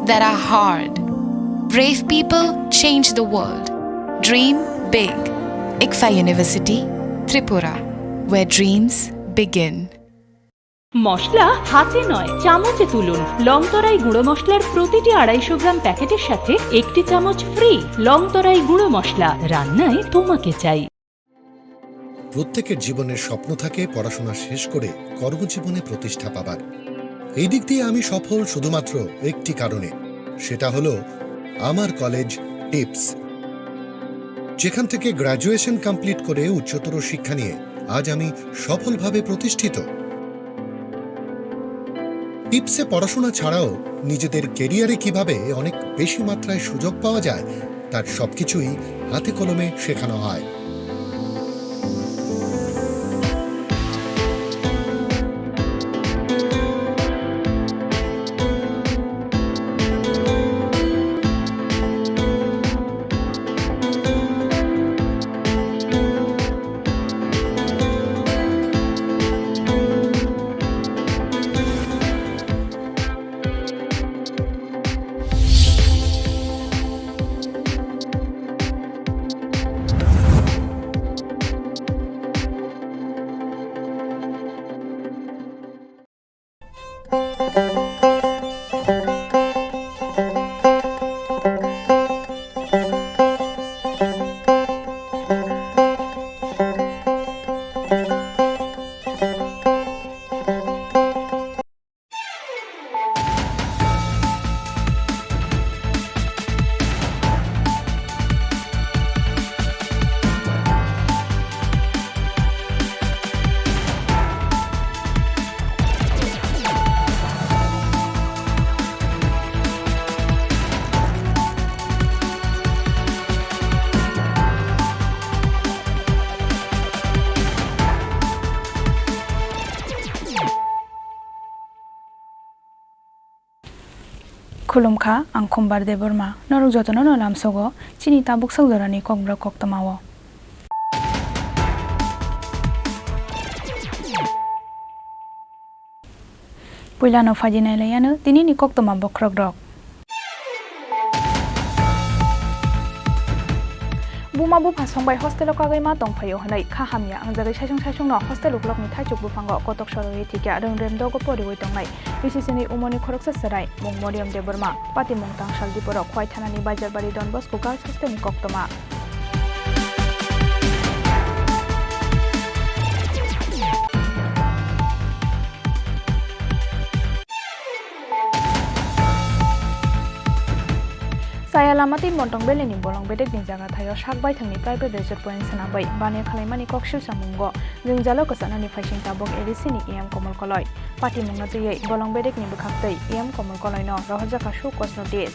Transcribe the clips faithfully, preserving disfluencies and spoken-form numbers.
that are hard. Brave people change the world. Dream big. ICFAI University, Tripura, where dreams begin. মশলা হাতে নয়, চামচে তুলুন। লংতরাই গুঁড়ো মশলার প্রতিটি আড়াইশো গ্রাম প্যাকেটের সাথে একটি চামচ ফ্রি। লংতরাই গুঁড়ো মশলা, রান্নায় তোমাকে চাই। প্রত্যেকের জীবনের স্বপ্ন থাকে পড়াশোনা শেষ করে কর্মজীবনে প্রতিষ্ঠা পাবার। এই দিক দিয়ে আমি সফল শুধুমাত্র একটি কারণে, সেটা হলো আমার কলেজ টিপস, যেখান থেকে গ্র্যাজুয়েশন কমপ্লিট করে উচ্চতর শিক্ষা নিয়ে আজ আমি সফলভাবে প্রতিষ্ঠিত। টিপসে পড়াশোনা ছাড়াও নিজেদের ক্যারিয়ারে কিভাবে অনেক বেশি মাত্রায় সুযোগ পাওয়া যায়, তার সবকিছুই হাতে কলমে শেখানো হয়। Khulumkha, ang Khumbar Debbarma. Norok jotono no lamsogo chini tabuk sak jorani kokborok koktoma o. Puilano phaidi nailaiano tinini koktoma bokhorokrok. Buma bupha songbai hostelo kagwi ma tongphaio hwnwi kha hamya wngjagwi saisung saisungno hostel uklokni thaichuk buphango kotok sorwi thikya rwngrem dogo poriwi tongnai B C C ni umoni khoroksa chwrai mung Moriam Debbarma, patimung Tangsal Diporo, Khwai thanani Baijarbari Don Bosco Girls Hostel ni koktoma. Saya lama tei Montong Valley ni Bolong bedek ni jaga thaio sak baithang ni private resort point swnambai baniya khwlaimani kok silsa mungo jwngjalo kwchanani phaising tabuk A D C ni E M Komol Koloi. Patimungno twiwi Bolong bedek ni bwkhak tei E M Komol Koloi no rohorjakha show cause notice.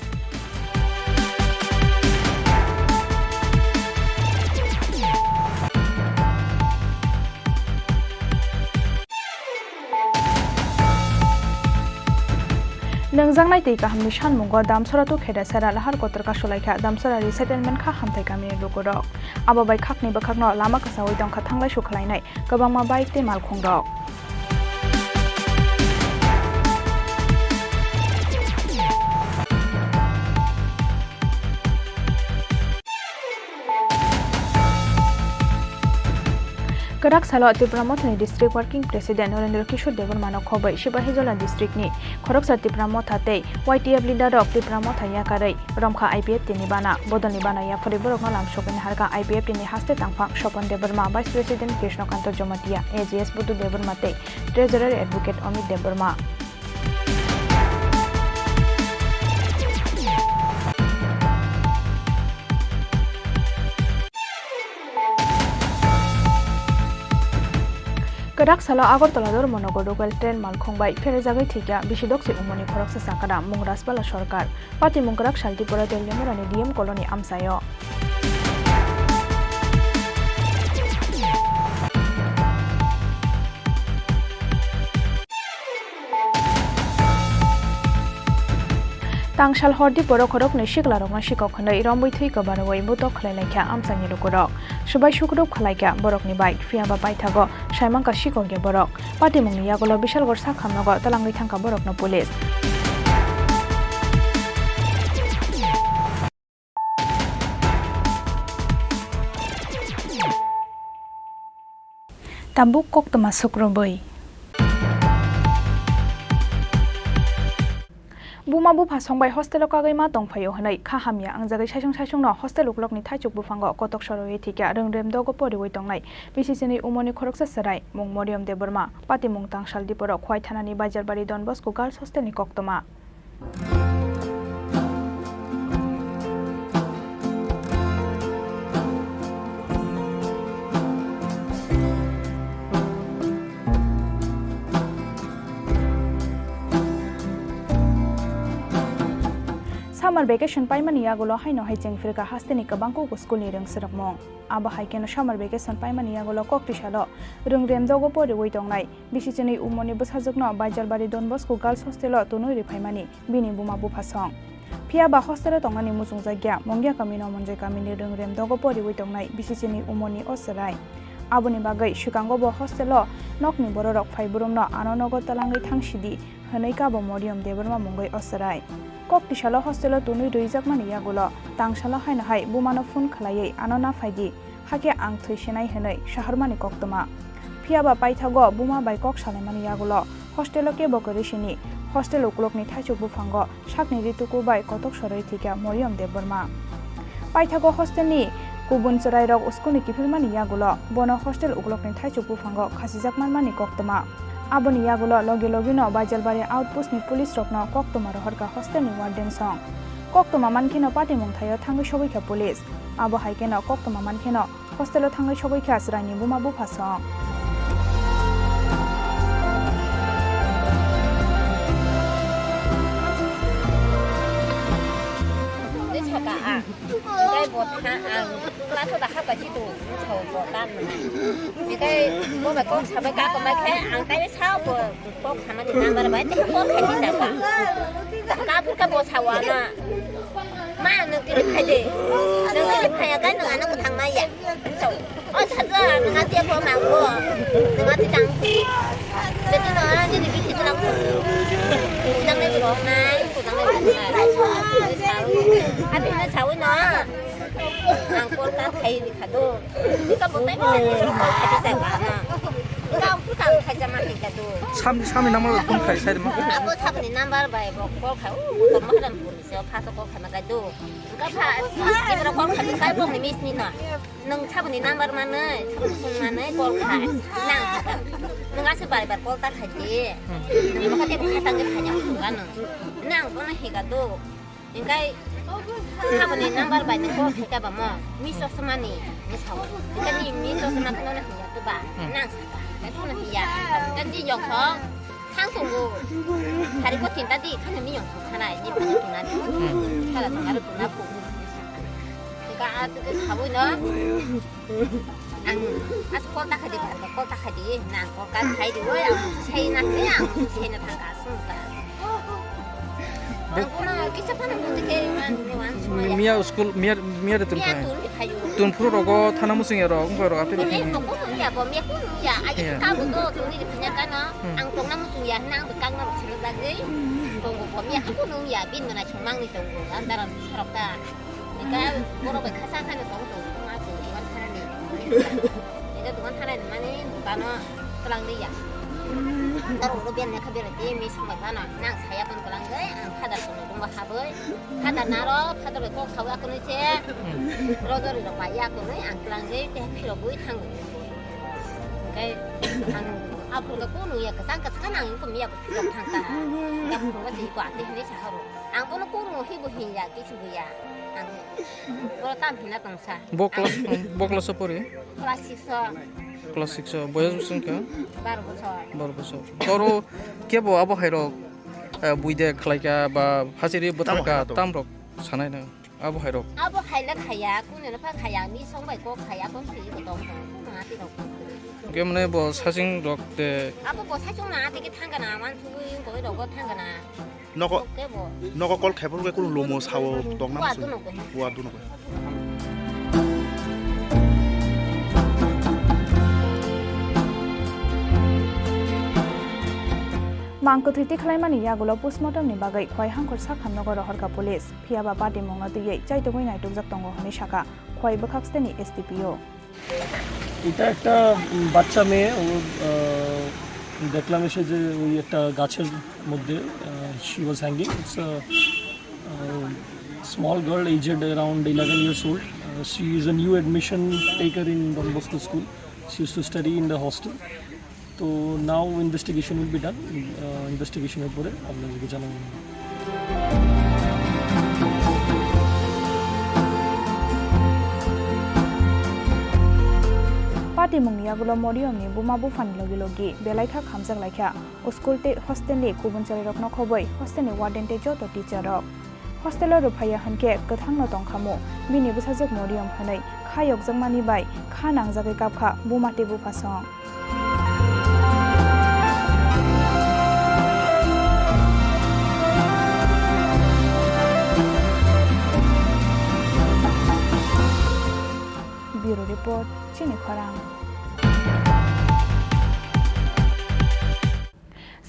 Nwngjaknai twi kahamni sanmungo Damsora to Khedasara lahar kotor kasulaikha Damsora resettlement kha hamthai kamini lukurok. Abo bai khakni bwkhakno lama kwchaui tongkha thanglai sukhlainai kwbangma bike tei malkhungrok. Kwrak salo Tipra Mothani District Working President Narendra Kishore Debbarmano khobwi Sipahijola District ni khoroksa Tipra Motha tei Y T F leader rok Tipra Motha yakarwi romkha I P F T ni bana. Bodolni bana yaphurwi borokno lamsogwi naharkha I P F T ni haste tangphang Sopon Debbarma, Vice President Krishnakanta Jamatia, A G S Budu Debbarma tei Treasurer Advocate Amit Debbarma. Kwrak salo Agartala Dharmanagar local train malkhung bai pherajagwi thwikha bisi dokse umorni khoroksa chakra mung Rajpala Sarkar. Patimung kwrak Shaltipura Teliamurani D M colony amchaio. Tangsal hordi borok khoroknwi siklarokno sikok hwnwi romwi thwi kwbarwi butok khlai laikha amchaini lukurok. Swbai sukrup khlaikha borokni bai, phiyaba paithago saimangkha sikokya borok. Patimungni yagulo Bishalgarh sakhamnogo twlangwi thangkha borokno police. Tabuk koktwma sukrubwi. Buma bupha songbai hostelo kagwi ma tongphaio hwnwi kha hamya wngjagwi saisung saisungno hostel uklokni thaichuk buphango kotok sorowi thikya rwngrem dogo poriwi tongnai B C C ni umorni khoroksa chwrai mung Moriam Debbarma, patimung Tangsal Diporo, Khwai thanani Baijalbari Don Bosco Girls Hostelni koktwma. Summer vacation paimani yagulo haino hai chengphirkha hasteni kwbangkuk school ni rwngswrwngmung. Abo hai kheno summer vacation paimani yagulo koktisalo rwngrem dogo poriwi tongnai B C C ni umorni bwsajwkno Baijalbari Don Bosco Girls Hostelo tonwi rwphaimani bini buma buphasong. Phiya ba hostelo tongnani muchungjakya Mongya kamino Monjoi kamini rwngrem dogo poriwi tongnai B C C ni umorni o chwrai. Aboni bagwi swkango bo hostelo nokni bororok phai boromno ano nogo twlangwi thang sidi hwnwi kabo Moriam Debbarma mungwi o chwrai. Koktisalo hostelo tonwi rwijakmani yagulo tangsalo haino hai bumano phone khlaiwi ano naphaidi, hakhe ang thwi sinai hwnwi sahormani koktwma. Phiya ba paithago buma bai kok salaimani yagulo hostelo kebo kwrwi sini hostel uklokni thaichuk buphango sakni rituku bai kotok sorwi thikya Moriam Debbarma. Paithago hostelni kubun chwrairok schoolni kiphilmani yagulo bono hostel uklokni thaichuk buphango khasijak manmani koktwma. Aboni yagulo logi logino Baijalbari outpostni police rokno koktwma rohorkha hostelni warden song. Koktwma mankheno patimung thaio thangwi sogwikha police. Abo hai kheno koktwma mankheno hostelo thangwi sogwikha chwraini buma buphasong. Tei saka ang, tei bo tha ang class-o dakha bai si tu sao bo tan. Tei bo bai kok sabai ka ko mai khe ang tei sao bo kok samani number bai tei kok khai di saka. Ka phur ka bo sao ana. Ma, nwng tini phai de. Nwng tini phai ya, kai nwng ano kwthang ma ya. So, o saja, nwng ati ko ma ko. Nwng ati tang. Jadi no, ani ni bithi tulang ko. Kudang le bro nai, kudang le bro nai. Ati na sawi no. Ang kol ka khai di khado. Ka bo tai bisa ni kol khai di sa ba. Ka ang kol ka khai jama khai khado. Sam, sami number phone khai sai ma. Abo sabni number bai bo kol khai. U, motor mahadan phone se phaso kol khai ma kai do. Ka pha, ibra kol khai kai bong ni miss ni na. Nwng saboni number manwi, saboni phone manwi kol khai. Nang, nwng aswk bar bar kol ta khai di. Nwng ma kate khatang khe phaiya phunga nwng. Nang bono higa do. Engkai saboni number bai nwng kol khai ka ba mo. Miss osmani, ni sao. Engkai ni miss osma khno na higa do ba. Nang saka. Engkai khno hiya. Engkai di yok so. Thang tongo. Hari ko tinta di khani miyong song khanai ni phano tuna di. Khala tong aro tuna phu. Ka a tu ke sabui no. Ang as kol ta khadi, kol ta khadi, nang kol ka khai di oi, ang sai na ni, ang sai na thang ka sung ka. Ang ko na kisa phano mo te ke man ni wan sung ya. Miya school, miya, miya de tun khai. Tun phuru rogo thana musung ya rok, ungkha rok apel. Ni ko ko ya bo miya ko ya, aji ka bu do tun ni phanya ka na. Hmm. Ang tongna muchung ya, nang bwkang na rok silo dagwi. Tongo pho, ya, aku nung ya, bin mana chumang ni tongo, andaran sarok ta. Nika borok bai khasa khani tong tong, ma tong, dukan khana ni. Nika dukan khana ni mani, dukano tlang di ya. Andaran ro ben ne kha bera di, mi samai bana, nang saya pon tlang gai, ang khadar kono dungba haboi. Khadar naro, khadar bai kok sawi aku ni che. Rodori rok bai ya aku ni, ang tlang gai, te phirogwi thango. Hingke ang aphuru khe kunu ya kwchang kwchang ang iko miya ko philok thang ta. Ya phuru khe iko ate hinwi sa horo. Ang bono kunu hi bo hin ya kisu bo ya. Ang bono tam hina tong sa. Bo class, bo class o pori? Class six o. Class six o. Boyos bwswng kha? Baro bosor. Baro bosor. Toro kebo abo hai rok, eh, buide khlai kha ba hachiri bwthar kha, tam rok sanai na? Abo hai rok. Abo hai le khaya, kunu no pha khaya, mi song bai kok khaya, kon si ko tong tong, kunu ati rok. Hingke mane bo saching rok te. Abo bo sachung na ati ke thang kana, wan sugui koi rok thang kana. Noko, noko kol khai phuru kunu lomo sao tong na musu. Wa duno koi. Mang kwthwi tikhlaimani yagulo postmortem ni bagwi Khwai Hangkhor sakhamnogo rohorkha police. Phiya ba patimungno twiwi chaitugwi naitukjak tongo hwnwi sakha Khwai bwkhak steni S D P O. এটা একটা, উম, বাচ্চা মেয়ে, ও, আহ, দেখলাম এসে যে ওই একটা গাছের মধ্যে, আহ, she was hanging. It's a, uh, small girl, aged around eleven years old. Uh, she is a new admission taker in Don Bosco School. She used to study in the hostel. তো now investigation will be done. আহ, ইনভেস্টিগেশনের পরে আপনাদেরকে জানানো হবে। Patimungni yagulo Moriyomni buma buphani logi logi belai kha khamjak lai kha. O school tei hostel ni kubun chwrairokno khobwi hostel ni warden tei joto teacher rok. Hostel o rwphaiya hwnkhe kwthangno tongkhamu. Bini bwsajwk Moriyom hwnwi kha yokjakmani bai kha nangjagwi kapkha buma tei bupha song. Bureau Report, Chini Khorang.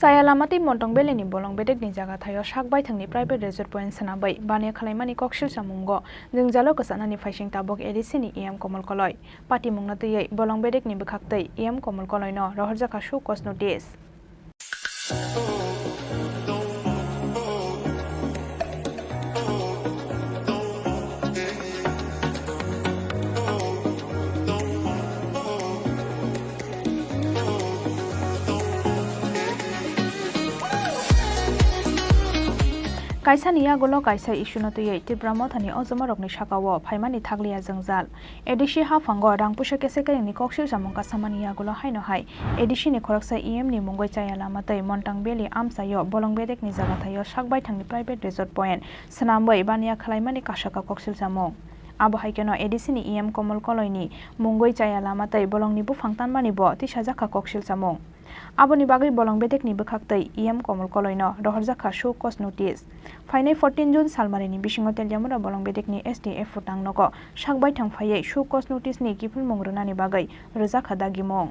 Chaya lama tei Montong Valley ni Bolong bedekni jaga thaio sak baithangni private resort point swnamwi baniya khwlaimani koksil samungo jwngjalo kwchanani phaising tabuk A D C ni E M Komol Koloi. Patimungno twiwi Bolong bedekni bwkhaktwi E M Komol Koloino rohorjakha show cause notice. Kaisani yagulo kaisa issue no twiwi Tipra Mothani ojomarokni sakao phaimani thakliya jwngjal. A D C haphango rang puisa kesa keringni koksil samung kasamani yagulo haino hai A D C ni khoroksa E M ni mungwi chaya lama tei Montang Valley amchaio Bolong bedekni jaga thaio sak baithangni private resort point swnamwi baniya khwlaimani kasaka koksil samung. Abo hai kheno A D C ni E M Komol Koloini mungwi chaya lama tei bolongni buphang tanmani bo tisajakha koksil samung. Aboni bagwi Bolong bedekni bwkhaktwi E M Komol Koloino rohorjakha show cause notice. Phainai fourteen June salmarini bisingo Teliamura Bolong bedekni S D F phutang nogo sak baithang phaiwi show cause notice ni kiphilmung rwnani bagwi rwjakha dagimung.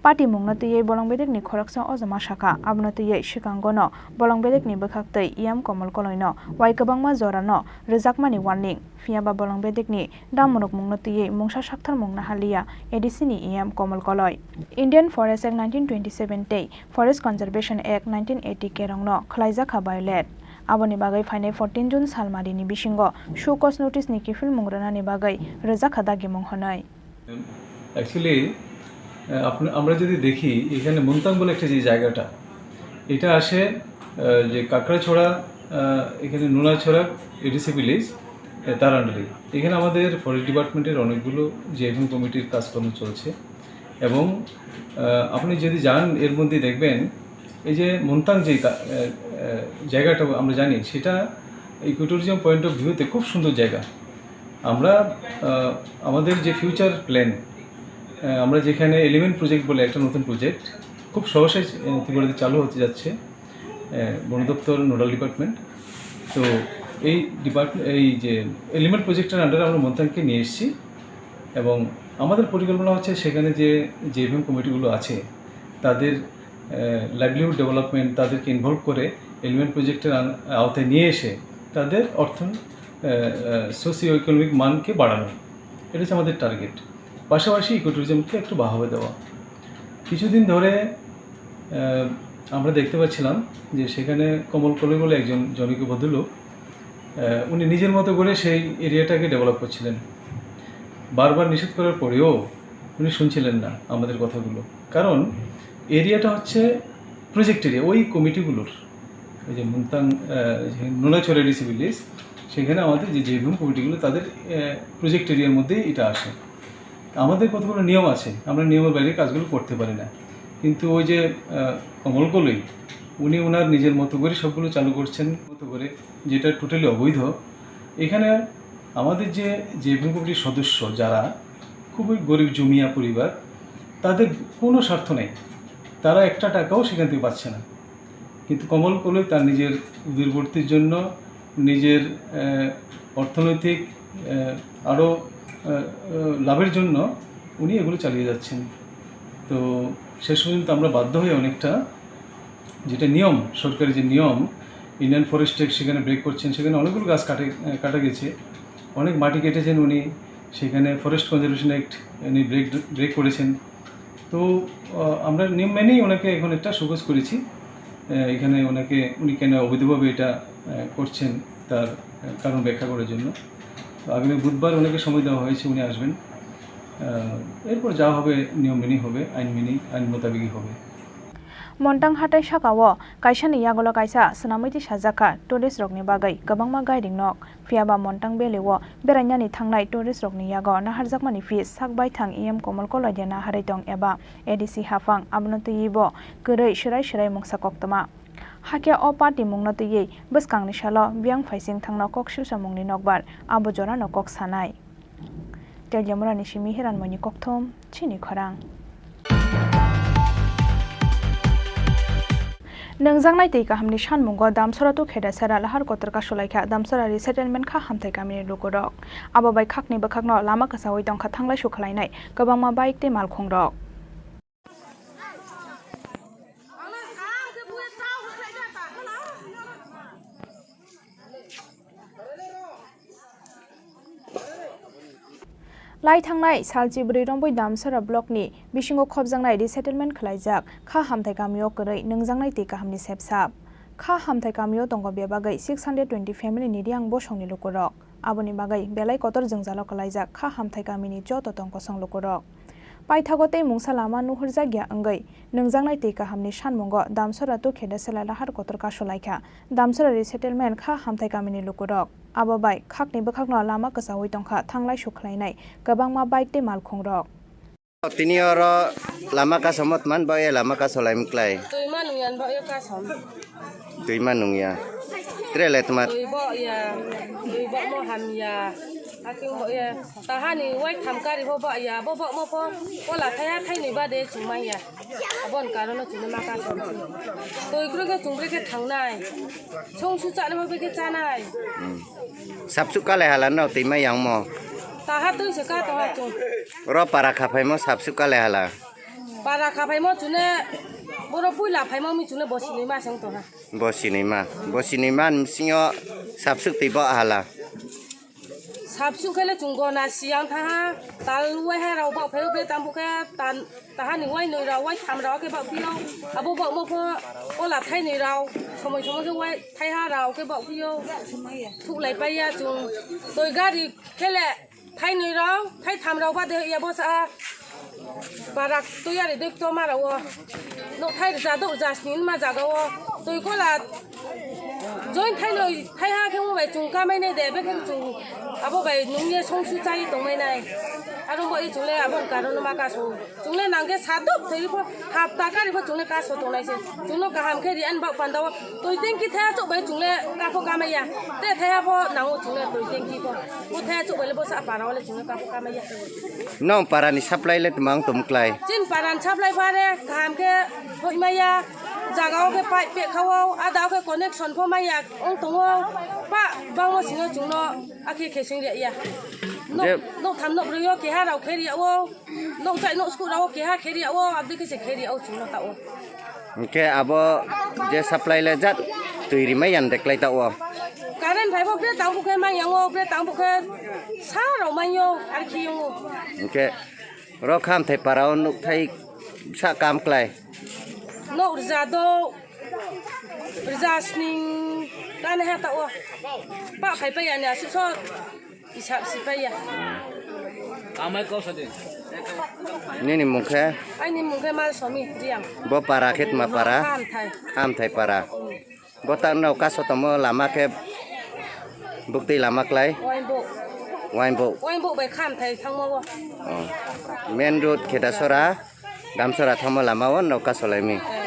Patimungno twiwi Bolong bedekni khoroksa ojoma sakha, abono twiwi swkangono Bolong bedekni bwkhaktwi E M Komol Koloino wai kwbangma jorano rwjakmani warning. Phiya ba Bolong bedekni damunukmungno twiwi mungsa saktharmung nahaliya A D C ni E M Komol Koloi. Indian Forest Act nineteen twenty-seven tei Forest Conservation Act nineteen eighty kerongno khwlaijakha violate. Aboni bagwi phainai fourteen June salmarini bisingo show cause notice ni kiphilmung rwnani bagwi rwjakha dagimung hwnwi. Actually, আহ, আপনি, আমরা যদি দেখি এখানে মুন্তাং বলে একটা যে জায়গাটা, এটা আসে, আহ, যে কাকড়াছড়া, আহ, এখানে নোনাছড়া এডিসি ভিলেজ, আহ, তার আন্ডারে। এখানে আমাদের ফরেস্ট ডিপার্টমেন্টের অনেকগুলো জেএফএম কমিটির কাজকর্ম চলছে এবং, আহ, আপনি যদি যান এর মধ্যে দেখবেন এই যে মুন্তাং যে কা-, আহ, আহ, জায়গাটা আমরা জানি সেটা ইকোট্যুরিজম পয়েন্ট অফ ভিউতে খুব সুন্দর জায়গা। আমরা, আহ, আমাদের যে ফিউচার প্ল্যান, আহ, আমরা যেখানে এলিমেন্ট প্রজেক্ট বলে একটা নতুন প্রজেক্ট খুব সহসাই, আহ, ত্রিপুরাতে চালু হতে যাচ্ছে, আহ, বন দপ্তর নোডাল ডিপার্টমেন্ট। তো এই ডিপার্টমেন্ট, এই যে এলিমেন্ট প্রজেক্টের আন্ডারে আমরা মন্থানকে নিয়ে এসেছি এবং আমাদের পরিকল্পনা হচ্ছে সেখানে যে জেএফএম কমিটিগুলো আছে তাদের, আহ, লাইভলিহুড ডেভেলপমেন্ট, তাদেরকে ইনভলভ করে এলিমেন্ট প্রজেক্টের আন-, আওতায় নিয়ে এসে তাদের অর্থ আহ, আহ, সোশিও ইকোনমিক মানকে বাড়ানো, এটা হচ্ছে আমাদের টার্গেট। পাশাপাশি ইকোট্যুরিজমকে একটু বাহবা দেওয়া। কিছুদিন ধরে, আহ, আমরা দেখতে পাচ্ছিলাম যে সেখানে কমল কলি বলে একজন জনৈক ভদ্রলোক, আহ, উনি নিজের মতো করে সেই এরিয়াটাকে ডেভেলপ করছিলেন। বারবার নিষেধ করার পরেও উনি শুনছিলেন না আমাদের কথাগুলো, কারণ এরিয়াটা হচ্ছে প্রজেক্ট এরিয়া, ওই কমিটিগুলোর, ওই যে মুন্তাং, আহ, যে নোনাছড়া এডিসি ভিলেজ, সেখানে আমাদের যে জেএফএম কমিটিগুলো, তাদের, আহ, প্রজেক্ট এরিয়ার মধ্যেই এটা আসে। আমাদের কতগুলো নিয়ম আছে, আমরা নিয়মের বাইরে কাজগুলো করতে পারি না। কিন্তু ওই যে, আহ, কমল কলই, উনি ওনার নিজের মতো করে সবগুলো চালু করছেন, মতো করে, যেটা টোটালি অবৈধ। এখানে আমাদের যে জেএফএম কমিটির সদস্য যারা, খুবই গরিব জুমিয়া পরিবার, তাদের কোনো স্বার্থ নেই, তারা একটা টাকাও সেখান থেকে পাচ্ছে না। কিন্তু কমল কলই তার নিজের উদরবর্তীর জন্য, নিজের, আহ, অর্থনৈতিক, আহ, আরও, আহ, আহ, লাভের জন্য উনি এগুলো চালিয়ে যাচ্ছেন। তো শেষ পর্যন্ত আমরা বাধ্য হয়ে অনেকটা যেটা নিয়ম, সরকারি যে নিয়ম, ইন্ডিয়ান ফরেস্ট অ্যাক্ট সেখানে ব্রেক করছেন, সেখানে অনেকগুলো গাছ কাটে, আহ, কাটা গেছে, অনেক মাটি কেটেছেন উনি, সেখানে ফরেস্ট কনজারভেশন অ্যাক্ট উনি ব্রেক, ব্রেক করেছেন। তো, আহ, আমরা নিয়ম মেনেই ওনাকে এখন একটা শোকজ করেছি। আহ, এখানে ওনাকে, উনি কেন অবৈধভাবে এটা, আহ, করছেন, তার, আহ, কারণ ব্যাখ্যা করার জন্য। তো আগামী বুধবার ওনাকে সময় দেওয়া হয়েছে, উনি আসবেন। আহ, এরপর যা হবে নিয়ম মেনেই হবে, আইন মেনেই, আইন মোতাবেকই হবে। Montang hatai sakao kaisani yagulo kaisa swnamwi tisajak kha tourist rokni bagwi kwbangma guiding nok. Phiya ba Montang Valley o berainani thangnai tourist rokni yago naharjakmani fees sak baithang E M Komol Koloidia naharwi tong eba A D C haphang, abono twiwi bo kwrwi swrai swrai mungsa koktwma. Hakhe o party mungno twiwi bwskangni salo biyang phaising thangno kok silsa mungni nokbar abo jorano kok sanai. Teliamurani simi Hiranmoini kokthom chini khorang. Nwngjaknai twi kahamni sanmungo Damsora to Khedasera lahar kotor kasulaikha Damsora resettlement kha hamthai kamini lukurok. Abo bai khakni bwkhakno lama kwchaui tongkha thanglai sukhlainai kwbangma bike tei malkhungrok. Lai thangnai sal chibrwi rombwi Damsara block ni bisingo khopjaknai resettlement khwlaijak kha hamthai kamio kwrwi nwngjaknai twi kahamni sepsap. Kha hamthai kamio tongo bebagwi six hundred twenty family ni Riang bosongni lukurok. Aboni bagwi belai kotor jwngjalo kwlaijak kha hamthai kamini joto tong kosong lukurok. Paithago tei mungsa lama nuhurjakya wngwi nwngjaknai twi kahamni sanmungo Damsara to Khedasela lahar kotor kasulaikha Damsara resettlement kha hamthai kamini lukurok. Abo bai khakni bwkhakno lama kwchaui tongkha thanglai sukhlainai kwbangma bike tei malkhungrok. Tini oro lama kasomo tman ba ya lama kasolaimklai. Twi ma nungyan ba ya kasom. Twi ma nungya. Tre le tma. Twi bo ya. Twi bo mo hamya. Ating bo ya. Tahani wai tham kari bo ba ya. Bo bo mo pho. Ola thaya thaini ba de chumaya. Abon karono chini ma kasom. Twi kru ke chungre ke thangnai. Song su chana mo be ke chanai. Hmm. Sapsuk kale hala no twi ma yang mo. Taha twi se ka taha chung. Ro para khaphai mo sapsuk kale hala. Para khaphai mo chune, boro puila phai mo mi chune bo sinui ma seng tongha. Bo sinui ma, bo sinui ma ni bisingo sapsuk twi bo hala. Sapsuk khele chung gona siyang thaha, tal wai ha rao bak phai bre tam bukhe tan, taha ni wai nui rao, wai tham rao ke bak phio, abo bak mo pho, ola thai nui rao, somoi somoi khe wai thai ha rao ke bak phio, thuk lai pai ya chung, toi gari khele, Thainwi rok, thaitham rok ba de ya bo sa. Barak twi ari dek to ma rok o. No thai rja do rja sini ma jaga o. Twi kola. Join thainwi thai ha khe mo bai chung kamai nai de be khe chung. Abo bai nung ye song su chai tong mai nai. Aro mo i chung le abo karon ma ka su. Chungle nangkhe satok thwi pho hapta kari pho chungle kaso tongnai se. Chungno kaham khe ri ani bak panda o twi tengki thaya chok bai chungle kapho kamaya. Te thaya pho nango chungle twi tengki pho. Bo thaya chok bai le bo sa para o le chungle kapho kamaya. Nong para ni supply le tmang tum klai. Chin para ni supply pare kaham khe hoi maya. Jaga o khe pipe pe kha o, ada o khe connection pho maya ong tongo. Pa bangma singo chungno akhe khesing ri ya. Nok, je nok tham nok brwi o keha rao khe ri ya o. Nok chai nok sku rao keha kheri o, abdi khe se kheri o chwngno ta o. Hwnkhe abo je supply le jat twi rimai yan de klai ta o. Current phai bo bre tang bukhe mai yang o, bre tang bukhe sa rao mai o, ar khi o. Hwnkhe ro khamthai para o nukthai sa kam klai. Nok rja do, rja sning tane ha ta o. Pa phai pa yani aswk so. Isap sipaiya. Amai kau sadi. Nini mung khe? Aini mung khe Malsomi Riang. Bo para khe tma para? Hamthai. Hamthai para. Bo ta no kaso tomo lama khe buktwi lama klai? Wainbo. Wainbo. Wainbo bai Khamthai thangma o. Oh. Main road Khedasora, Damsora thangma lama o no kaso laimi. Eh.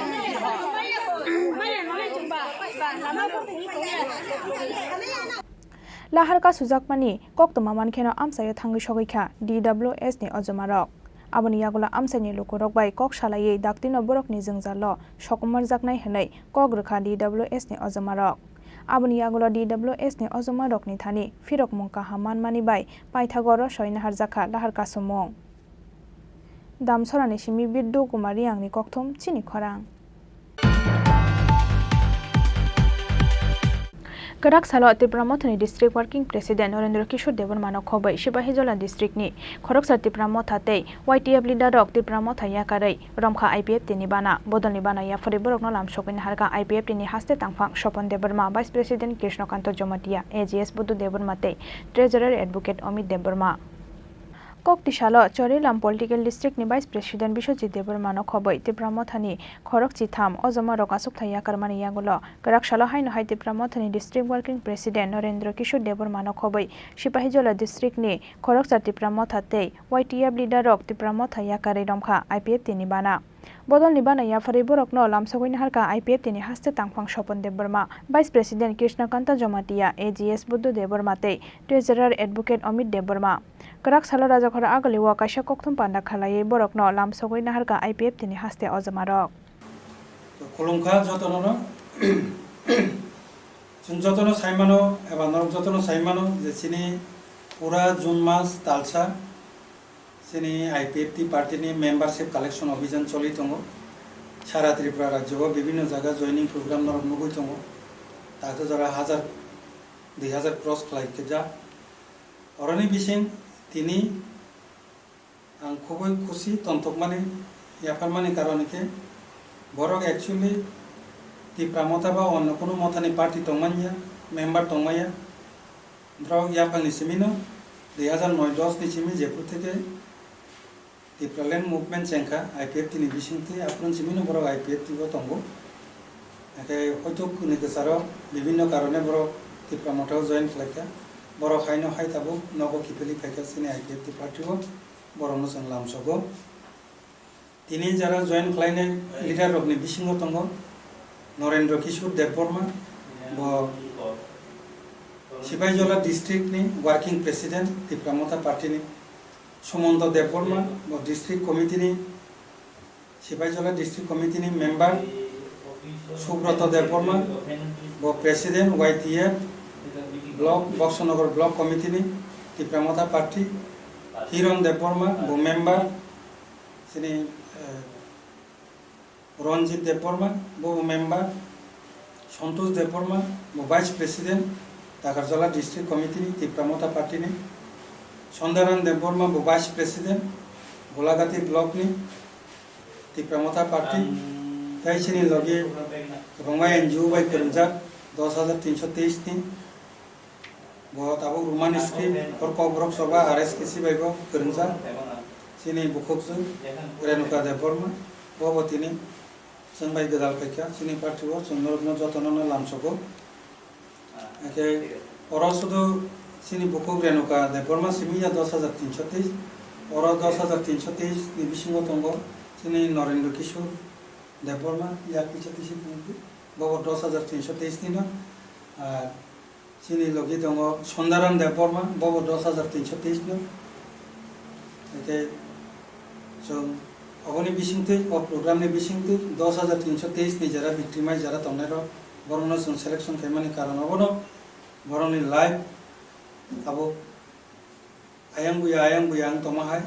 Lahar kasujakmani koktwma mankheno amchaio thangwi sogwi kha D W S ni ojomarok. Aboni yagulo amchaini lukurok bai kok salaiwi daktino borokni jwngjalo sokomorjaknai hwnwi kok rwkha D W S ni ojomarok. Aboni yagulo D W S ni ojomarokni thani phirokmung kaham manmani bai paithago rosoi naharjakha lahar kasumung. Damsorani simi Biddu Kumar Riangni kokthum chini khorang. Kwrak salo Tipra Mothani District Working President Norendra Kishore Debbarmano khobwi Sipahijola District ni khoroksa Tipra Motha tei Y T F leader rok Tipra Motha yakarwi romkha I P F T ni bana. Bodolni bana yapharwi borokno lamsogwi naharkha I P F T ni haste tangphang Sopon Debbarma, Vice President Krishnakanta Jamatia, A G S Buddha Debbarma tei Treasurer Advocate Amit Debbarma. Kok tisalo Chorilam Political District ni Vice President Biswajit Debbarmano khobwi Tipra Mothani khorok chitham ojoma rok aswk thai yakarmani yagulo kwrak salo haino hai Tipra Mothani District Working President Norendra Kishore Debbarmano khobwi Sipahijola District ni khoroksa Tipra Motha tei Y T F leader rok Tipra Motha yakarwi romkha I P F T ni bana. Bodolni bana yapharwi borokno lamsogwi naharkha I P F T ni haste tangphang Sopon Debbarma, Vice President Krishnakanta Jamatia, A G S Buddha Debbarma tei Treasurer Advocate Amit Debbarma. Kwrak salo Rajakhor Agaliwo kaisa kokthum panda khalaiwi borokno lamsogwi naharkha I P F T ni haste ojomarok. To khulumkha jotono no. Chwng jotono saimano eba norok jotono saimano je chini pura June mas talsa chini I P F T party ni membership collection obhijan choli tongo. Sara Tripura rajyo o bibhinno jaga joining program norok nugwi tongo. Takhe jora hajar, dui hajar cross khlai khe ja. Oroni bising tini ang khubui khusi tongthokmani, yapharmani karon hwnkhe borok actually Tipra Motha ba onno kunu mothani party tongmanya, member tongmaya. Borok yaphangni simino dui hajar noi dos ni simi jephru theke Tipraland movement chengkha I P F T ni bisingtwi, aphuru simino borok I P F T o tongo. Hake hoito kwnwi kwcharo bibhinno karone borok Tipra Motha o join khlaikha. Borok haino hai tabuk nogo kiphilwi phaikha chini I P F T party o, borokno chwng lamsogo. Tini jara join khlainai leader rokni bisingo tongo Norendra Kishore Debbarma, bo Sipahijola district ni working president Tipra Motha party ni, Sumanta Debbarma, bo district committee ni, Sipahijola district committee ni member, Subrata Debbarma, bo president Y T F block, Boksanagar block committee ni Tipra Motha party, Hiron Debbarma, bo member, chini, eh, Ranjit Debbarma, bo member, Santosh Debbarma, bo vice president, Takarjala district committee ni Tipra Motha party ni, Sondaram Debbarma, bo vice president, Golagati block ni Tipra Motha party, tei chini logi kwbangma N G O bai kwrwngjak dos hajar tinso teis ni. Bo tabuk Roman script, hor Kokborok Soba, R S K C bai bo kwrwngjak. Chini bukhukjwk Renuka Debbarma, bo bo tini chwng bai gwdal phaikha, chini party o chwng norokno jotono no lamsogo. Hake oro sudu chini bukhuk Renuka Debbarma simi ya dos hajar tinso teis, oro dos hajar tinso teis ni bisingo tongo chini Norendra Kishore Debbarma, ya kisa kisi tongo, bo bo dos hajar tinso teis ni no, ar Chini logi tongo Sondaram Debbarma, bobo dos hajar tinso teis no. Eke chwng oboni bisingtwi, o program ni bisingtwi dos hajar tinso teis ni jara victimize jara tongnai rok, borokno chwng selection khaimani karon obono, borokni life abo ayang buya, ayang buya wng tongma hai.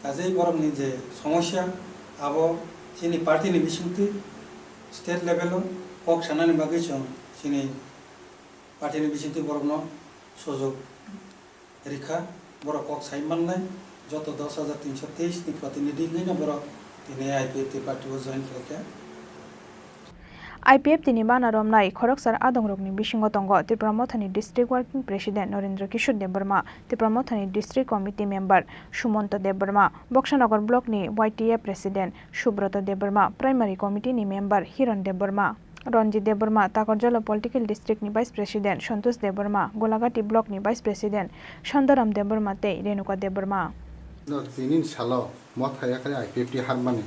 Kajei borokni je somosya, abo chini party ni bisingtwi state level o kok sanani bagwi chwng chini party ni bisingtwi borokno sujok rikha, borok kok sai mannai, joto dos hajar tinso teis ni protinidhi wngwi no borok tini I P F T party o join khlaikha. I P F T ni bana romnai khoroksa adongrokni bisingo tongo Tipra Mothani District Working President Norendra Kishore Debbarma, Tipra Mothani District Committee Member Sumanta Debbarma, Boksanagar Block ni Y T F President Subrata Debbarma, Primary Committee ni Member Hiron Debbarma, Ranjit Debbarma, Takarjala Political District ni Vice President Santosh Debbarma, Golagati Block ni Vice President Sandaram Debbarma tei Renuka Debbarma. No, tini salo Motha yakarwi I P F T harmani,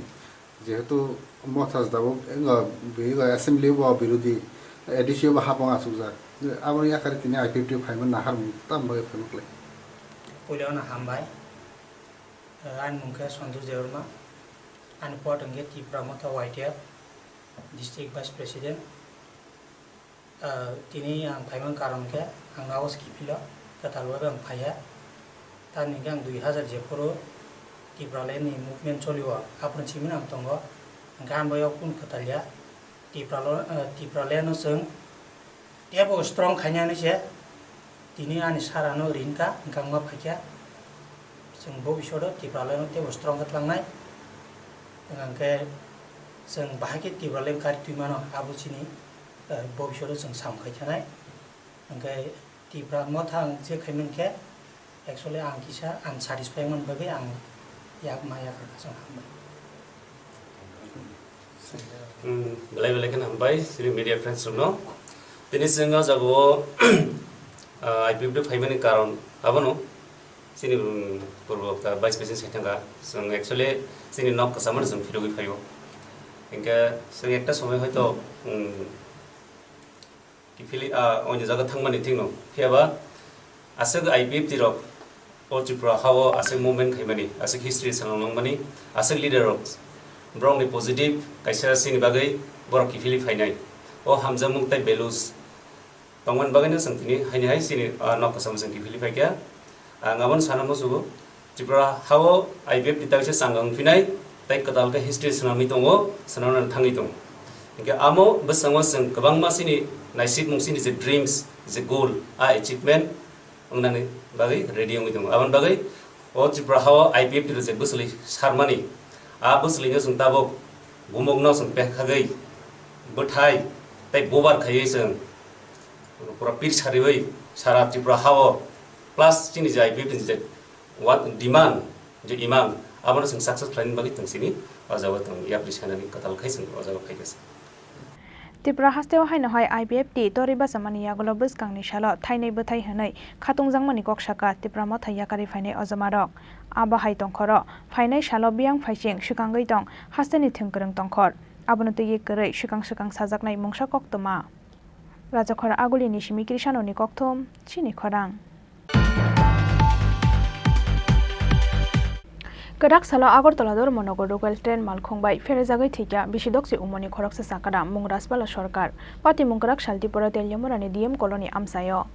jehetu Motha jabok, eh, bi-, assembly bo birodhi, A D C bo hapang achukjak. Aboni yakarwi tini I P F T phaima naharmung tam bagwi phaima klai. Puila no hambai. Ani mung khe Santosh Debbarma, ani post hwnkhe Tipra Motha Y T F District Vice President. Ah, tini ang phaimani karon khe ang nogo kiphilo, kwtal bai ang phaiya. Tamni hwnkhe ang dui hazar jephuru Tipraland ni movement cholio, aphuru simi ang tongo. Hwnkhe ang bai o kunu kwtal ya. Tipralo-, ah, Tipraland no chwng Teibo strong khainani se tini ani sara no rin kha, hwnkhe ang ma phaikha. Chwng bo bisoro Tipraland no teibo strong khe tlangnai. Hwnkhe chwng bahai khe Tipraland kari twi mano, abo chini, eh, bo bisoro chwng sam khai thanai. Hwnkhe Tipra Motha ang je khaimani khe, actually ang kisa unsatisfy wngmani bagwi ang yak ma yak rwkha chwng hambai. Hmm, belai belai kheno hambai chini media friends rokno. Tini chwng o jaga o, ah, I P F T phaimani karon abono chini, hmm, purbo ta vice president sai thangkha. Chwng actually chini nok kwchama chwng phirogwi phaio. Hinkhe chwng ekta somoi hoito, hmm, kiphilwi, ah, oini jaga thangmani thikno. Phiyaba aswk I P F T rok o Tripura ha-o aswk movement khaimani, aswk history swnamnangmani, aswk leader rok borokni positive kaisa chini bagwi borok kiphilwi phainai. O hamjakmung tei values tongmani bagwino chwng tini haini hai chini, ah, nok kwchama chwng kiphilwi phaikha. Ang abono sana muchugo, Tripura ha-o I P F T ni tangsa changa wngphinai, tei kwtal khe history swnamwi tongo, swnamnani thangwi tongo. Hinkhe amo bwskango chwng kwbangma chini naisik mung chini je dreams, je goal, a achievement wngnani bagwi ready wngwi tongo. Aboni bagwi o Tripura ha-o I P F T rok je bwswlwi sarmani, a bwswlwino chwng tabuk bumukno chwng pekhagwi bwthai tei bubar khaiwi chwng pura pir sariwi sara Tripura ha-o plus chini je I P F T ni je wa-, demand, je imang, abono chwng success khlaina bagwi chwng chini o jaga chwng yapri sanani kwtal khai chwng o jaga phaikha. Tripura hasteo haino hai I P F T torwi bachamani yagulo bwskangni salo thainwi bwthai hwnwi khatungjakmani kok sakha Tipra Motha yakarwi phainai ojomarok. Abo hai tongkhoro phainai salo biyang phaising swkangwi tong hasteni thwngkwrwng tongkhor. Abono twiwi kwrwi swkang swkang sajaknai mungsa koktwma. Rajakhor Agulini simi Krishanoni kokthum, chini khorang. Kwrak salo Agartala Dharmanagar local train malkhung bai pherjagwi thwikha bisi dokchi umorni khoroksa chakra, mung Rajbala Sarkar. Patimung kwrak sal Tripura Teliamurani D M colony amchaio.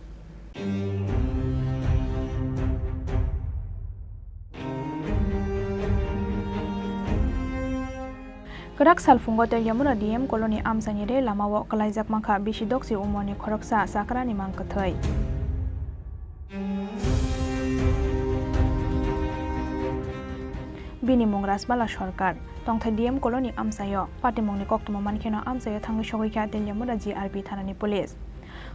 Kwrak salphungo Teliamura D M colony amchaini rel lamao kwlaijak mankha bisi dokchi umorni khoroksa chakrani mang kwthwi. Bini mung Rajbala Sarkar, tongthai D M colony amchaio. Patimungni koktwma mankheno amchaio thangwi sogwi kha Teliamura G R P thanani police.